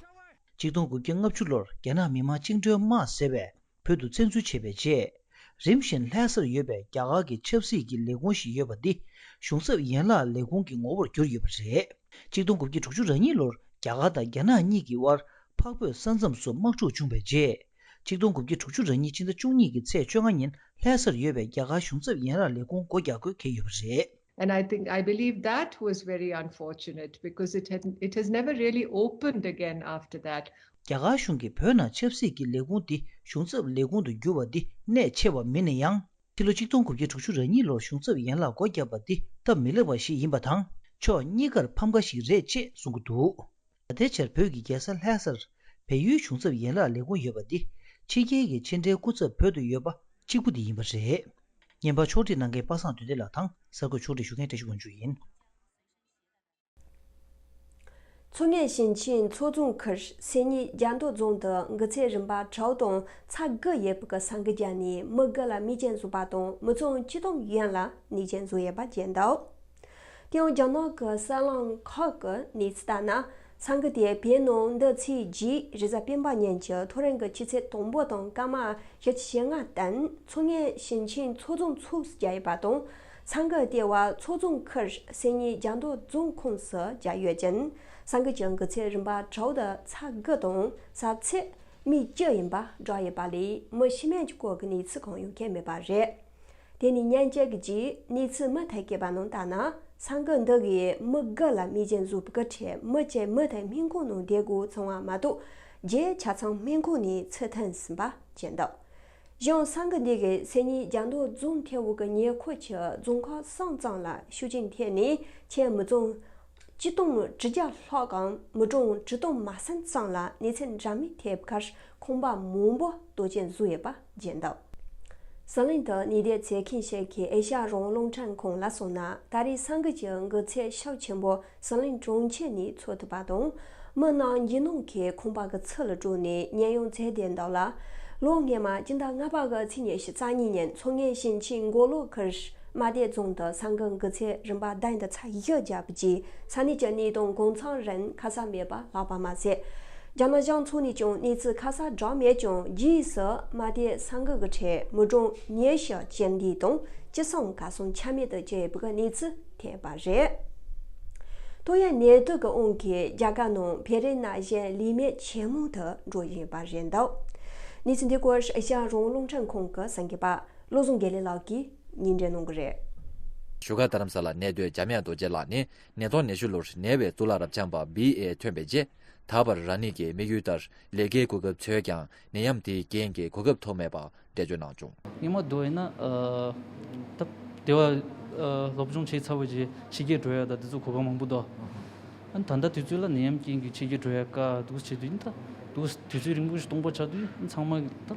ཆིག་སྟོང་དགུ་བརྒྱ་ལྔ་བཅུ་ལོར་རྒྱ་ནག་མི་དམངས་བཅིངས་འགྲོལ་དམག་ཟེར་བས་བོད་དུ་བཙན་འཛུལ་བྱས་པའི་རྗེས། རིམ་བཞིན་ལྷ་སར་ཡོད་པའི་རྒྱ་གར་གྱི་ཆབ་སྲིད་ཀྱི་ལས་ཁུངས་ཤིག་ཡོད་པ་འདི་གཞུང་ཚབ་ཡན་ལག་ལས་ཁུངས་ཀྱི་ངོ་བོར་གྱུར་ཡོད་པ་རེད། ཆིག་སྟོང་དགུ་བརྒྱ་དྲུག་ཅུ་རེ་གཉིས་ལོར་རྒྱ་གར་དང་རྒྱ་ནག་གཉིས་ཀྱི་དབར་འཕགས་བོད་ས་མཚམས་སུ་དམག་འཁྲུག་བྱུང་བའི་རྗེས། ཆིག་སྟོང་དགུ་བརྒྱ་དྲུག་ཅུ་རེ་གཉིས་སྤྱི་ཟླ་བཅུ་གཉིས་ཀྱི་ཚེས་བཅོ་ལྔ་ཉིན་ལྷ་སར་ཡོད་པའི་རྒྱ་གར་གཞུང་ཚབ་ཡན་ལག་ལས་ཁུངས་སྒོ་རྒྱག་དགོས་འཁེལ་ཡོད་པ་རེད། And I think, I believe that was very unfortunate because it had, it has never really opened again after that. རྒྱ་གར་གཞུང་གིས་བོད་ནང་ཆབ་སྲིད་ཀྱི་ལས་ཁུངས་འདི་གཞུང་ཚབ་ལས་ཁུངས་དུ་འགྱུར་བ་འདི་གནད་ཆེ་བ་མིན་ན་ཡང་། ཕྱི་ལོ་ཆིག་སྟོང་དགུ་བརྒྱ་དྲུག་ཅུ་རེ་གཉིས་ལོར་གཞུང་ཚབ་ཡན་ལག་སྒོ་བརྒྱབ་པ་འདི་སྟབས་མི་ལེགས་པ་ཞིག་ཡིན་པ་དང་། ཕྱོགས་གཉིས་ཀར་ཕམ་ཁ་ཞིག་རེད་ཅེས་གསུང་གི་འདུག་ད་ལྟའི་ཆར་བོད་ཀྱི་རྒྱལ་ས་ལྷ་སར་བལ་ཡུལ་གཞུང་ཚབ་ཡན་ལག་ལས་ཁུངས་ཡོད་པ་འདི་ཕྱི་རྒྱལ་གྱི་ཕྱི་འབྲེལ་སྐུ་ཚབ་བོད་དུ་ཡོད་པ་གཅིག་པུ་དེ་ཡིན་པ་རེད། བརྙན་པར་ཕྱོགས་སྒྲིག་གནང་མཁན་པ་སངས་དོན་ལྡན་ལགས་དང་གསར་འགོད་ཕྱོགས་སྒྲིག་ཞུ་མཁན་བཀྲ་ཤིས་དབང་ཕྱུག་ཡིན། མཚོ་སྔོན་ཞིང་ཆེན་མཚོ་རྫོང་ཁུལ་སེ་ཉི་རྒྱ་མདོ་རྫོང་དུ་འགོ་ཚད་རིམ་པ་དྲུག་དང་ཚེག་དགུ་ཡོད་པའི་ས་འགུལ་བརྒྱབ་ནས་མི་དགུ་ལ་རྨས་སྐྱོན་བཟོས་པ་དང་། མི་ཚང་བཅུ་སྟོང་ཡན་ལ་ནད་གཞི་བཟོས་ཡོད་པ་བརྗོད་འདུག་དེ་ཡང་རྒྱ་ནག་གི་གསར་ལམ་ཁག་གི་གནས་ཚུལ་ལྟར་ན། ས་འགུལ་དེ་བོད་ནང་འདི་ཚེས་བརྒྱད་རེས་གཟའ་སྤེན་པ་ཉིན་གྱི་ཐོ་རངས་ཀྱི་ཆུ་ཚོད་དང་པོ་དང་སྐར་མ་བཞི་བཅུ་ཞེ་ལྔ་སྟེང་མཚོ་སྔོན་ཞིང་ཆེན་མཚོ་རྫོང་ཕྱོགས་སུ་བརྒྱབ་ཡོད་པ་དང་། ས་འགུལ་དེ་བར་མཚོ་རྫོང་ཁུལ་སེ་ཉི་རྒྱ་མདོ་རྫོང་ཁོངས་སུ་བརྒྱབ་ཡོད་ཅིང་། ས་འགུལ་གྱི་འགོ་ཚད་རིམ་པ་དྲུག་དང་ཚེག་དགུ་དང་ས་ཚིགས་རྨས་བཅུ་ཡིན་པ་བསྒྲགས་ཡོད་པ་ལས། མི་ཤི་རྨས་ཀྱི་སྐོར་གྱི་གནས་ཚུལ་གང་ཡང་ཐོན་མེད་པ་རེད། དེ་ནས་ཉེན་ཆེ་གི་རྗེས་གནས་ཚུལ་མུ་མཐུད་སྐྱེས་པ་རྣམས་ལྟར་ན། ས་འགུལ་འདི་གིས་མི་དགུ་ལ་རྨས་སྐྱོན་བཟོས་པའི་ཁྲོད་མི་གཅིག་མུ་མཐུད་སྨན་ཁང་ནང་བསྡད་དགོས་སོང་བ་མ་གཏོགས། རྗེས་ཆ་ཚང་སྨན་ཁང་ནས་ཚུར་ཐོན་ཟིན་པ་བརྗོད་འདུག་གཞུང་ས་འགུལ་འདི་གིས་སེ་ཉི་རྒྱ་མདོ་རྫོང་ཐེ་བོ་གི་ཉེ་འཁོར་གྱི་རྫོང་ཁག་གསུམ་ཙམ་ལ་ཤུགས་རྐྱེན་ཐེབས་ནས་ཁྱོན་མི་ཚང་བཅུ་སྟོང་དྲུག་བརྒྱ་ལྷག་གམ་མི་གྲངས་དྲུག་སྟོང་མ་ཟིན་ཙམ་ལ་གནོད་འཚེ་འདྲ་མིན་ཐེབས་ཁར་ཁང་པ་མང་པོ་གཏོར་སྐྱོན་བཟོས་ཡོད་པ་བརྗོད་འདུག་ཟི་ལིང་དུ་གནས་བསྡད་མཛད་མཁན་ཞིག་གིས་ཨེ་ཤ་ཡ་རང་དབང་རླུང་འཕྲིན་ཁང་ལ་གསུངས་ན། ད་རེས་ས་འགུལ་གྱི་འགོ་ཚད་ཤུགས་ཆེན་པོ་ཟི་ལིང་གྲོང་ཁྱེར་ནས་ཚོར་ཐུབ་པ་དང་། མི་རྣམས་འཇིགས་སྣང་གིས་ཁང་པ་གི་ཚུར་ལ་བྲོས་ནས་ཉེན་གཡོལ་མཛད་བསྡད་འདུག་ལ། ལོ་སྔོན་མ་སྤྱི་ཟླ་ལྔ་པ་གི་ཚེས་ཉི་ཤུ་རྩ་གཉིས་ཉིན་མཚོ་སྔོན་ཞིང་ཆེན་མགོ་ལོག་ཁུལ་རྨ་སྟོད་རྫོང་དུ་ས་འགུལ་འགོ་ཚད་རིམ་པ་བདུན་དང་ཚེག་བཞི་བརྒྱབ་པའི་རྗེས་ས་གནས་ཀྱི་གནས་སྟངས་གང་འཚམ་རིང་ཁ་གསལ་མེད་པར་ལྷག་པ་མ་ཟད། རྒྱ་ནག་གཞུང་ཕྱོགས་ནས་ཀྱང་གནས་ཚུལ་ཁ་གསལ་བསྒྲགས་མེད་ཀྱང་། རྗེས་སུ་རྨ་སྟོད་ས་འགུལ་གྱི་ཁྲོད་མི་གྲངས་ཉི་ཤུ་ཅན་འདས་དང་བཅུ་གསུམ་གར་སོང་ཆ་མེད་དུ་གྱུར་ཡོད་པའི་གནས་ཚུལ་ཐོན་པ་རེད། ཏོག་དབྱིབས་ནད་དུག་གི་དབང་གིས་རྒྱ་གར་ནང་བོད་རིགས་ནང་བཞིན་ལུས་མེད་ཇེ་མང་དུ་འགྲོ་བཞིན་ཡོད་པ་རེད་འདུག་གནས་ཚུལ་འདི་སྐོར་ཨེ་ཤ་ཡ་རང་དབང་རླུང་འཕྲིན་ཁང་གི་གསར་འགོད་པ་བློ་བཟང་དགེ་ལེགས་ལགས་ཀྱིས་སྙན་སྒྲོན་གནང་གི་རེད། བཞུགས་སྒར་རྡ་རམ་ས་ལར་གནས་སྡོད་འཇམ་དབྱངས་རྡོ་རྗེ་ལགས་ནི་ཉིས་སྟོང་ཉི་ཤུ་ལོར་ནེ་ཝའི་གཙུག་ལག་རབ་འབྱམས་པ་བི་ཨེ་ཐོན་པའི་རྗེས། ད་བར་རང་ཉིད་ཀྱི་དམིགས་ཡུལ་ལྟར་ལས་ཀའི་གོ་སྐབས་འཚོལ་ཀྱང་ནད་ཡམས་དེའི་རྐྱེན་གྱིས་གོ་སྐབས་ཐོབ་མེད་པ་འགྲེལ་བརྗོད་གནང་བྱུང་། སྔོན་མ་དུ་ཡིན་ན་ཨ་ད་དེ་བ་ཨ་སློབ་སྦྱོང་བྱས་ཚར་བའི་རྗེས་ཕྱི་རྒྱལ་འགྲོ་ཡ་ད་དེ་ཚོ་གོ་སྐབས་མང་པོ་འདུག་ད་ལྟ་དུས་ཚོད་ལ་ནད་ཡམས་རྐྱེན་གྱིས་ཕྱི་རྒྱལ་འགྲོ་ཡ་དཀའ་འདུག་བྱེད་དུས་ད་འདུག་དུས་ཚོད་རིང་པོ་ཞིག་སྟོང་པ་ཆགས་དུས་ཚང་མ་ད་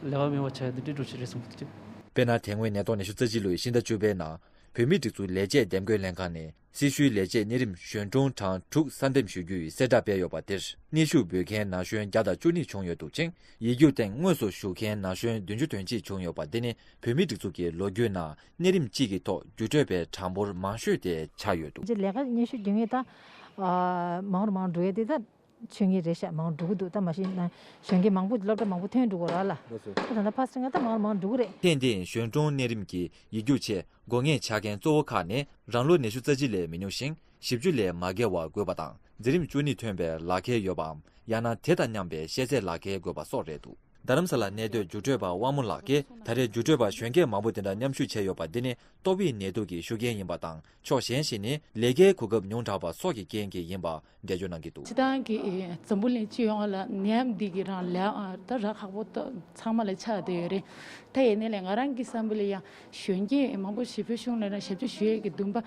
ལས་ཀ་མེད་པ་ཆགས་ཡ་འདི་འདྲའི་འགྲོ་ཆེད་རེད་བསམ་གྱི་འདུག་དཔེར་ན་དེ་སྔོན་ནད་ཐོག་ནད་གཞི་རྩ་ཆེ་ལོའི་ཕྱི་ཟླ་བཅུ་པའི་ནང་བོད་མིའི་སྒྲིག་འཛུགས་ལས་བྱེད་འདེམས་བསྐོའི་ལྷན་ཁང་ནས་སྲི་ཞུའི་ལས་བྱེད་གནས་རིམ་གཞོན་གྲོང་གྲངས་དྲུག་གསར་འདེམས་ཞུ་རྒྱུའི་གསལ་བསྒྲགས་སྤེལ་ཡོད་པ་དེར་གནས་བཞུགས་འབུལ་མཁན་ན་གཞོན་བརྒྱ་དང་བཅུ་གཉིས་བྱུང་ཡོད་འདུག་ཅིང་། ཡིག་རྒྱུགས་སྟེང་དངོས་སུ་ཞུགས་མཁན་ན་གཞོན་བདུན་ཅུ་དོན་གཅིག་བྱུང་ཡོད་པ་འདི་ནི་བོད་མིའི་སྒྲིག་འཛུགས་ཀྱི་ལོ་རྒྱུས་ནང་གནས་རིམ་གཅིག་གི་ཐོག་རྒྱུགས་སྤྲོད་པའི་གྲངས་འབོར་མང་ཤོས་དེ་ཆགས་ཡོད་འདུག་ལས་ཀ་སྙན་ཞུ་རྒྱུགས་མཁན་དང་མང་རུ་མང་རུ་འགྲོ་ཡས་དེ་ད་ཆོས་ཉིད་རེད་ཤག་མང་རུ་འགྲོ་གི་འདུག་ད་མ་གཞི་ན་གཞོན་སྐྱེས་མང་པོ་སློབ་གྲྭ་མང་པོ་ཐོན་འགྲོ་གི་རེད་ལ། ད་ད་ལྟ་ཕ་སི་ང་ད་མང་རུ་མང་རུ་འགྲོ་གི་རེད། ཐེངས་འདིའི་གཞོན་གྲོང་གནས་རིམ་གྱི་ཡིག་རྒྱུགས་ཆེད་དགོས་ངེས་ཆ་རྐྱེན་གཙོ་བོ་ཁག་ནི་རང་ལོ་ཉི་ཤུ་རྩ་གཅིག་ལས་མི་ཉུང་ཞིང་བཞི་བཅུ་ལས་མ་བརྒལ་བ་དགོས་པ་དང་འཛིན་རིམ་བཅུ་གཉིས་ཐོན་པའི་ལག་ཁྱེར་ཡོད་པའམ་ཡང་ན་དེ་དང་མཉམ་པའི་ཤེས་ཚད་ལག་ཁྱེར་དགོས་པ་སོགས་རེད་འདུག་རྡ་རམ་ས་ལ་གནས་སྡོད་རྒྱུགས་སྤྲོད་པ་དབང་མོ་ལགས་ཀྱིས་ད་རེས་རྒྱུགས་སྤྲོད་པ་གཞོན་སྐྱེས་མང་པོ་དེ་འདྲ་མཉམ་ཞུགས་བྱས་ཡོད་པ་འདི་ནི་ཏོག་དབྱིབས་ནད་དུག་གི་ཤུགས་རྐྱེན་ཡིན་པ་དང་ཕྱོགས་གཞན་ཞིག་ནི་ལས་ཀའི་གོ་སྐབས་ཉུང་དྲགས་པ་སོགས་ཀྱི་རྐྱེན་གྱིས་ཡིན་པ་འགྲེལ་བརྗོད་གནང་གི་འདུག་སྤྱིར་བཏང་གི་འཛམ་བུ་གླིང་སྤྱི་ཡོངས་ལ་ནད་ཡམས་འདི་གི་རང་ལས་ད་རག་ཁག་པོ་ད་ཚང་མ་ལ་ཆགས་བསྡད་ཡོད་རེད། ད་ཡིན་ནའི་ལས་ང་རང་གི་བསམ་པ་ལ་ཡང་གཞོན་སྐྱེས་མང་པོ་ཞིག་བོད་གཞུང་ལ་ཞབས་ཕྱི་ཞུ་ཡས་ཀྱི་འདུན་པ་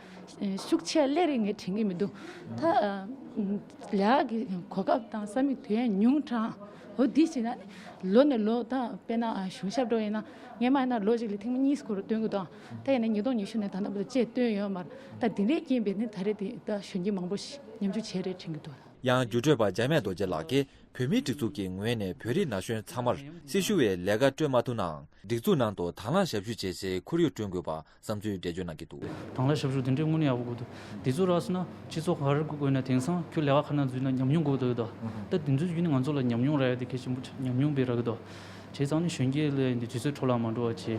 ཤུགས་ཆེ་སླེབས་རེད་ངས་དྲན་གྱི་མི་འདུག་ད་ལས་ཀ་གི་གོ་སྐབས་དང་ས་མིག་དུས་ཡུན་ཉུང་དྲགས། འོ་འདི་བྱས་ན་ནི་ལོ་ནས་ལོ་ད་དཔེར་ན་གཞུང་ཞབས་འགྲོ་ཡིན་ན་སྔོན་མ་ཡིན་ན་ལོ་གཅིག་ལ་ཐེངས་མ་གཉིས་སྐོར་བཏོན་དགོས་དང་ད་ཡིན་ན་ཉིས་སྟོང་ཉི་ཤུ་ནས་ད་ལྟ་བར་དུ་བཅད་བཏོན་ཡོད་མ་རེད། ད་འདི་འདྲའི་རྐྱེན་པས་ནི་ད་རེས་དེ་ད་གཞོན་སྐྱེས་མང་པོ་ཞིག་མཉམ་ཞུགས་བྱས་རེད་དྲན་གྱི་འདུག་ཡང་རྒྱུགས་སྤྲོད་པ་འཇམ་དབྱངས་རྡོ་རྗེ་ལགས་ཀྱིས་བོད་མིའི་སྒྲིག་འཛུགས་ཀྱི་ངོས་ནས་བོད་རིགས་ན་གཞོན་ཚང་མར་སྲི་ཞུ་བའི་ལས་ཀ་སྤྲོད་མ་ཐུབ་ནའང་སྒྲིག་འཛུགས་ནང་དུ་དང་བླངས་ཞབས་ཞུ་བྱེད་སའི་ཁོར་ཡུག་བསྐྲུན་དགོས་པ་བསམ་ཚུལ་འགྲེལ་བརྗོད་གནང་གི་འདུག་དང་བླངས་ཞབས་ཞུ་དེ་འདྲའི་དངོས་གནས་ཡག་པོ་དགོས་འདུག་དེ་ཚོ་རག་སོང་ན་སྤྱི་ཚོགས་ག་རེ་དགོས་དགོས་ན་དེང་སང་ཁྱོད་ལས་ཀ་ག་ན་འཛུལ་ན་ཉམས་མྱོང་དགོས་འདུག་ད་དེ་ཚོ་ཡུལ་ནི་ང་ཚོ་ལ་ཉམས་མྱོང་རག་ཡ་དེ་གལ་ཆེན་པོ་ཆགས། ཉམས་མྱོང་དཔེ་རག་གི་འདུག་བྱས་ཙང་ནི་གཞོན་སྐྱེས་ལ་ཡིན་དུས་དུས་ཚོད་འཕྲོ་བརླག་མ་འགྲོ་བ་བྱས།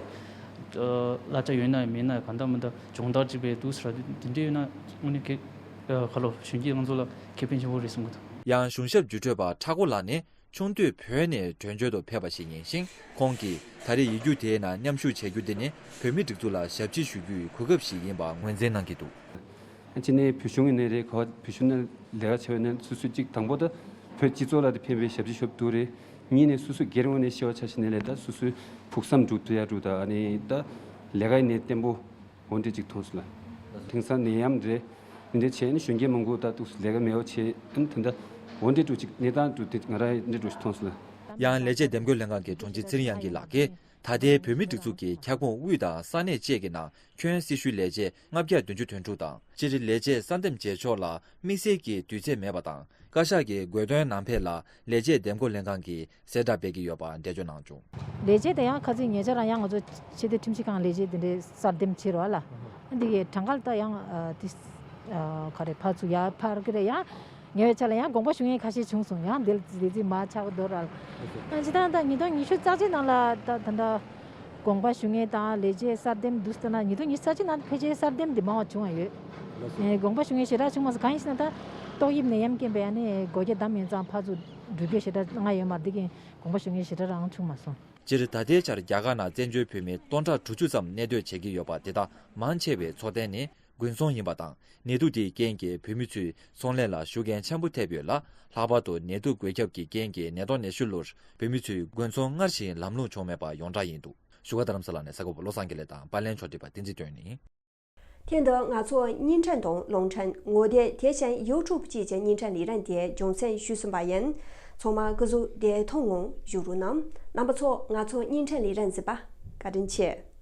གླ་ཆ་ཡོད་ན་མེད་ན་གང་ལྟར་མི་འདྲ་སྦྱོང་བརྡར་ཅིག་དཔེ་འདུག་ཟེར་དེ་འདྲའི་ཡོད་ན་དངོས་གནས་གལ་ག་ལོ་གཞོན་སྐྱེས་ང་ཚོ་ལ་ཁེ་ཕན་ཆེན་པོ་རེད་བསམ་གི་འདུག་ཡང་གཞུང་ཞབས་རྒྱུགས་སྤྲོད་པ་ཁྲ་ཀོ་ལགས་ནི། ཆུང་དུས་བོད་ནས་བྲོས་བྱོལ་དུ་ཕེབས་པ་ཞིག་ཡིན་ཞིང་། ཁོང་གིས་ད་རེས་ཡིག་རྒྱུགས་དེའི་ནང་མཉམ་ཞུགས་བྱེད་རྒྱུ་དེ་ནི་བོད་མིའི་སྒྲིག་འཛུགས་ལ་ཞབས་ཕྱི་ཞུ་རྒྱུའི་གོ་སྐབས་ཤིག་ཡིན་པ་ངོས་འཛིན་གནང་གི་འདུག་གཅིག་ནས་བོད་གཞུང་ཡིན་ནའི་རེད། ག་བ་བོད་གཞུང་ནང་ལས་ཀ་བྱས་པ་ཡིན་ན་སོ་སོའི་གཅིག་དང་པོ་ད་བོད་སྤྱི་ཚོགས་ལ་དེ་ཕན་པའི་ཞབས་ཕྱི་ཞུ་ཐུབ་རེད། གཉིས་ནས་སོ་སོ་སྒེར་ངོས་ནས་བཤད་པ་ཆ་བཞག་ནའི་ལས་ད་སོ་སོའི་ཕུགས་བསམ་འགྲུབ་ཐུབ་ཡ་འགྲུབ་ད་ཨ་ནི་ད་ལས་ཀ་ཡིན་ནའི་བརྟན་པོ། འོ་འདྲ་ཅིག་མཐོང་སོང་ལ། དེང་སང་ནད་ཡམས་རེད། འདི་འདྲ་བྱས་ནས་གཞོན་སྐྱེས་མང་པོ་ད་འདུག་ལས་ཀ་མེད་པ་བྱས་ཨ་ནི་ད་ལྟ་འོ་འདྲ་འདྲ་ཅིག་གནས་སྟངས་འདྲ་དེ་ང་རང་འདྲ་འདྲ་ཞིག་མཐོང་སོང་ལ། ཡང་ལས་བྱེད་འདེམས་བསྐོ་ལྷན་ཁང་གི་དྲུང་ཆེ་ཚེ་རིང་དབྱངས་སྐྱིད་ལགས་ཀྱིས་ད་ལྟའི་བོད་མིའི་སྒྲིག་འཛུགས་ཀྱི་ཁྱབ་ཁོངས་དབུས་དང་ས་གནས་བཅས་ཀྱི་ནང་ཁྱོན་སྲི་ཞུའི་ལས་བྱེད་ལྔ་བརྒྱ་བདུན་ཅུ་དོན་དྲུག་དང་སྤྱིར་ལས་བྱེད་གསར་འདེམས་བྱེད་ཕྱོགས་ལ་དམིགས་བསལ་གྱི་དུས་ཚོད་མེད་པ་དང་བཀའ་ཤག་གི་དགོས་འདུན་ནང་ཕེབས་ལ་ལས་བྱེད་འདེམས་བསྐོ་ལྷན་ཁང་གིས་གསལ་བསྒྲགས་སྤེལ་གྱི་ཡོད་པ་འགྲེལ་བརྗོད་གནང་བྱུང་། ལས་བྱེད་དེ་ཡང་ཁ་སང་ཉེ་ཆར་ཡང་ང་ཚོ་ཆེས་མཐོའི་ཁྲིམས་ཞིབ་ཁང་ལས་བྱེད་དེ་འདྲའི་གསར་འདེམས་བྱས་རོགས་ལ། འདི་གའི་གྲངས་ཀ་ད་ཡང་དེ་ག་རེ་ཕར་ཚུར་ཡར་འཕར་གི་རེད། ཡང་ཉེ་བའི་ཆར་ལ་ཡང་དགོངས་པ་ཞུ་མཁན་ཁ་ཤས་བྱུང་སོང་། ཡང་འདི་ལ་དེ་ཚིག་མ་ཆགས་འདོར་ར་ལ། སྤྱིར་བཏང་ད་ཉིས་སྟོང་ཉི་ཤུ་རྩ་གཅིག་ནང་ལ་ད་ད་ལྟ་དགོངས་པ་ཞུ་མཁན་དང་ལས་བྱེད་གསར་འདེམས་འདུག་ཟེར་ན་ཉིས་སྟོང་ཉི་ཤུ་རྩ་གཅིག་ནང་ཕལ་ཆེར་གསར་འདེམས་འདི་མང་བ་བྱུང་བ་ཡོད། དགོངས་པ་ཞུ་མཁན་ཞེ་དྲག་བྱུང་མ་སོང་། གང་ཡིན་ཟེར་ན་ད་ཏོག་དབྱིབས་ནད་ཡམས་རྐྱེན་པས་ཡང་ནི་སྒོ་རྒྱ་བསྡམས་ཡོད་ཙང་ཕར་ཚུར་འགྲུལ་སྐྱོད་ཞེ་དྲག་གནང་ཡ་ཡོད་མ་རེད། འདི་གིན་དགོངས་པ་ཞུ་མཁན་ཞེ་དྲག་རང་བྱུང་མ་སོང་། སྤྱིར་ད་ལྟའི་ཆར་རྒྱ་གར་ནང་བཙན་བྱོལ་བོད་མི་སྟོང་ཕྲག་དྲུག་ཅུ་ཙམ་གནས་སྡོད་བྱེད་ཀྱི་ཡོད་པ་དེ་དག་མང་ཆེ་བའི་འཚོ་རྟེན་ནི་དགུན་ཚོང་ཡིན་པ་དང་ནད་དུག་དེའི་རྐྱེན་གྱིས་བོད་མི་ཚོས་ཚོང་ལས་ལ་ཤུགས་རྐྱེན་ཆེན་པོ་ཐེབས་ཡོད་ལ། ལྷག་པར་དུ་ནད་དུག་འགོས་ཁྱབ་ཀྱི་རྐྱེན་གྱིས་ཉིས་སྟོང་ཉི་ཤུ་ལོར་བོད་མི་ཚོས་དགུན་ཚོང་སྔར་བཞིན་ལམ་ལྷོང་བྱུང་མེད་པ་ཡོངས་གྲགས་ཡིན་འདུག་བཞུགས་སྒར་རྡ་རམ་ས་ལ་ནས་གསར་འགོད་པ་བློ་བཟང་དགེ་ལེགས་དང་པར་ལེན་ཕྱོགས་སྒྲིག་པ་བསྟན་འཛིན་སྒྲོན་ནི། དེ་འདྲ་ང་ཚོ་བརྙན་འཕྲིན་དང་རླུང་འཕྲིན་ངོ་དེབ་དེ་བཞིན་ཡུ་ཊུབ་བཅས་ཀྱི་བརྙན་འཕྲིན་ལས་རིམ་དེ་རྒྱང་སྲིང་ཞུས་ཟིན་པ་ཡིན། ཚང་མ་སྐུ་གཟུགས་བདེ་ཐང་ངང་བཞུགས་རོགས་གནང་། རྣམ་པ་ཚོ་ང་ཚོ་བརྙན་འཕྲིན་ལས་རིམ་གཟིགས་པ་བཀའ་དྲིན་ཆེ།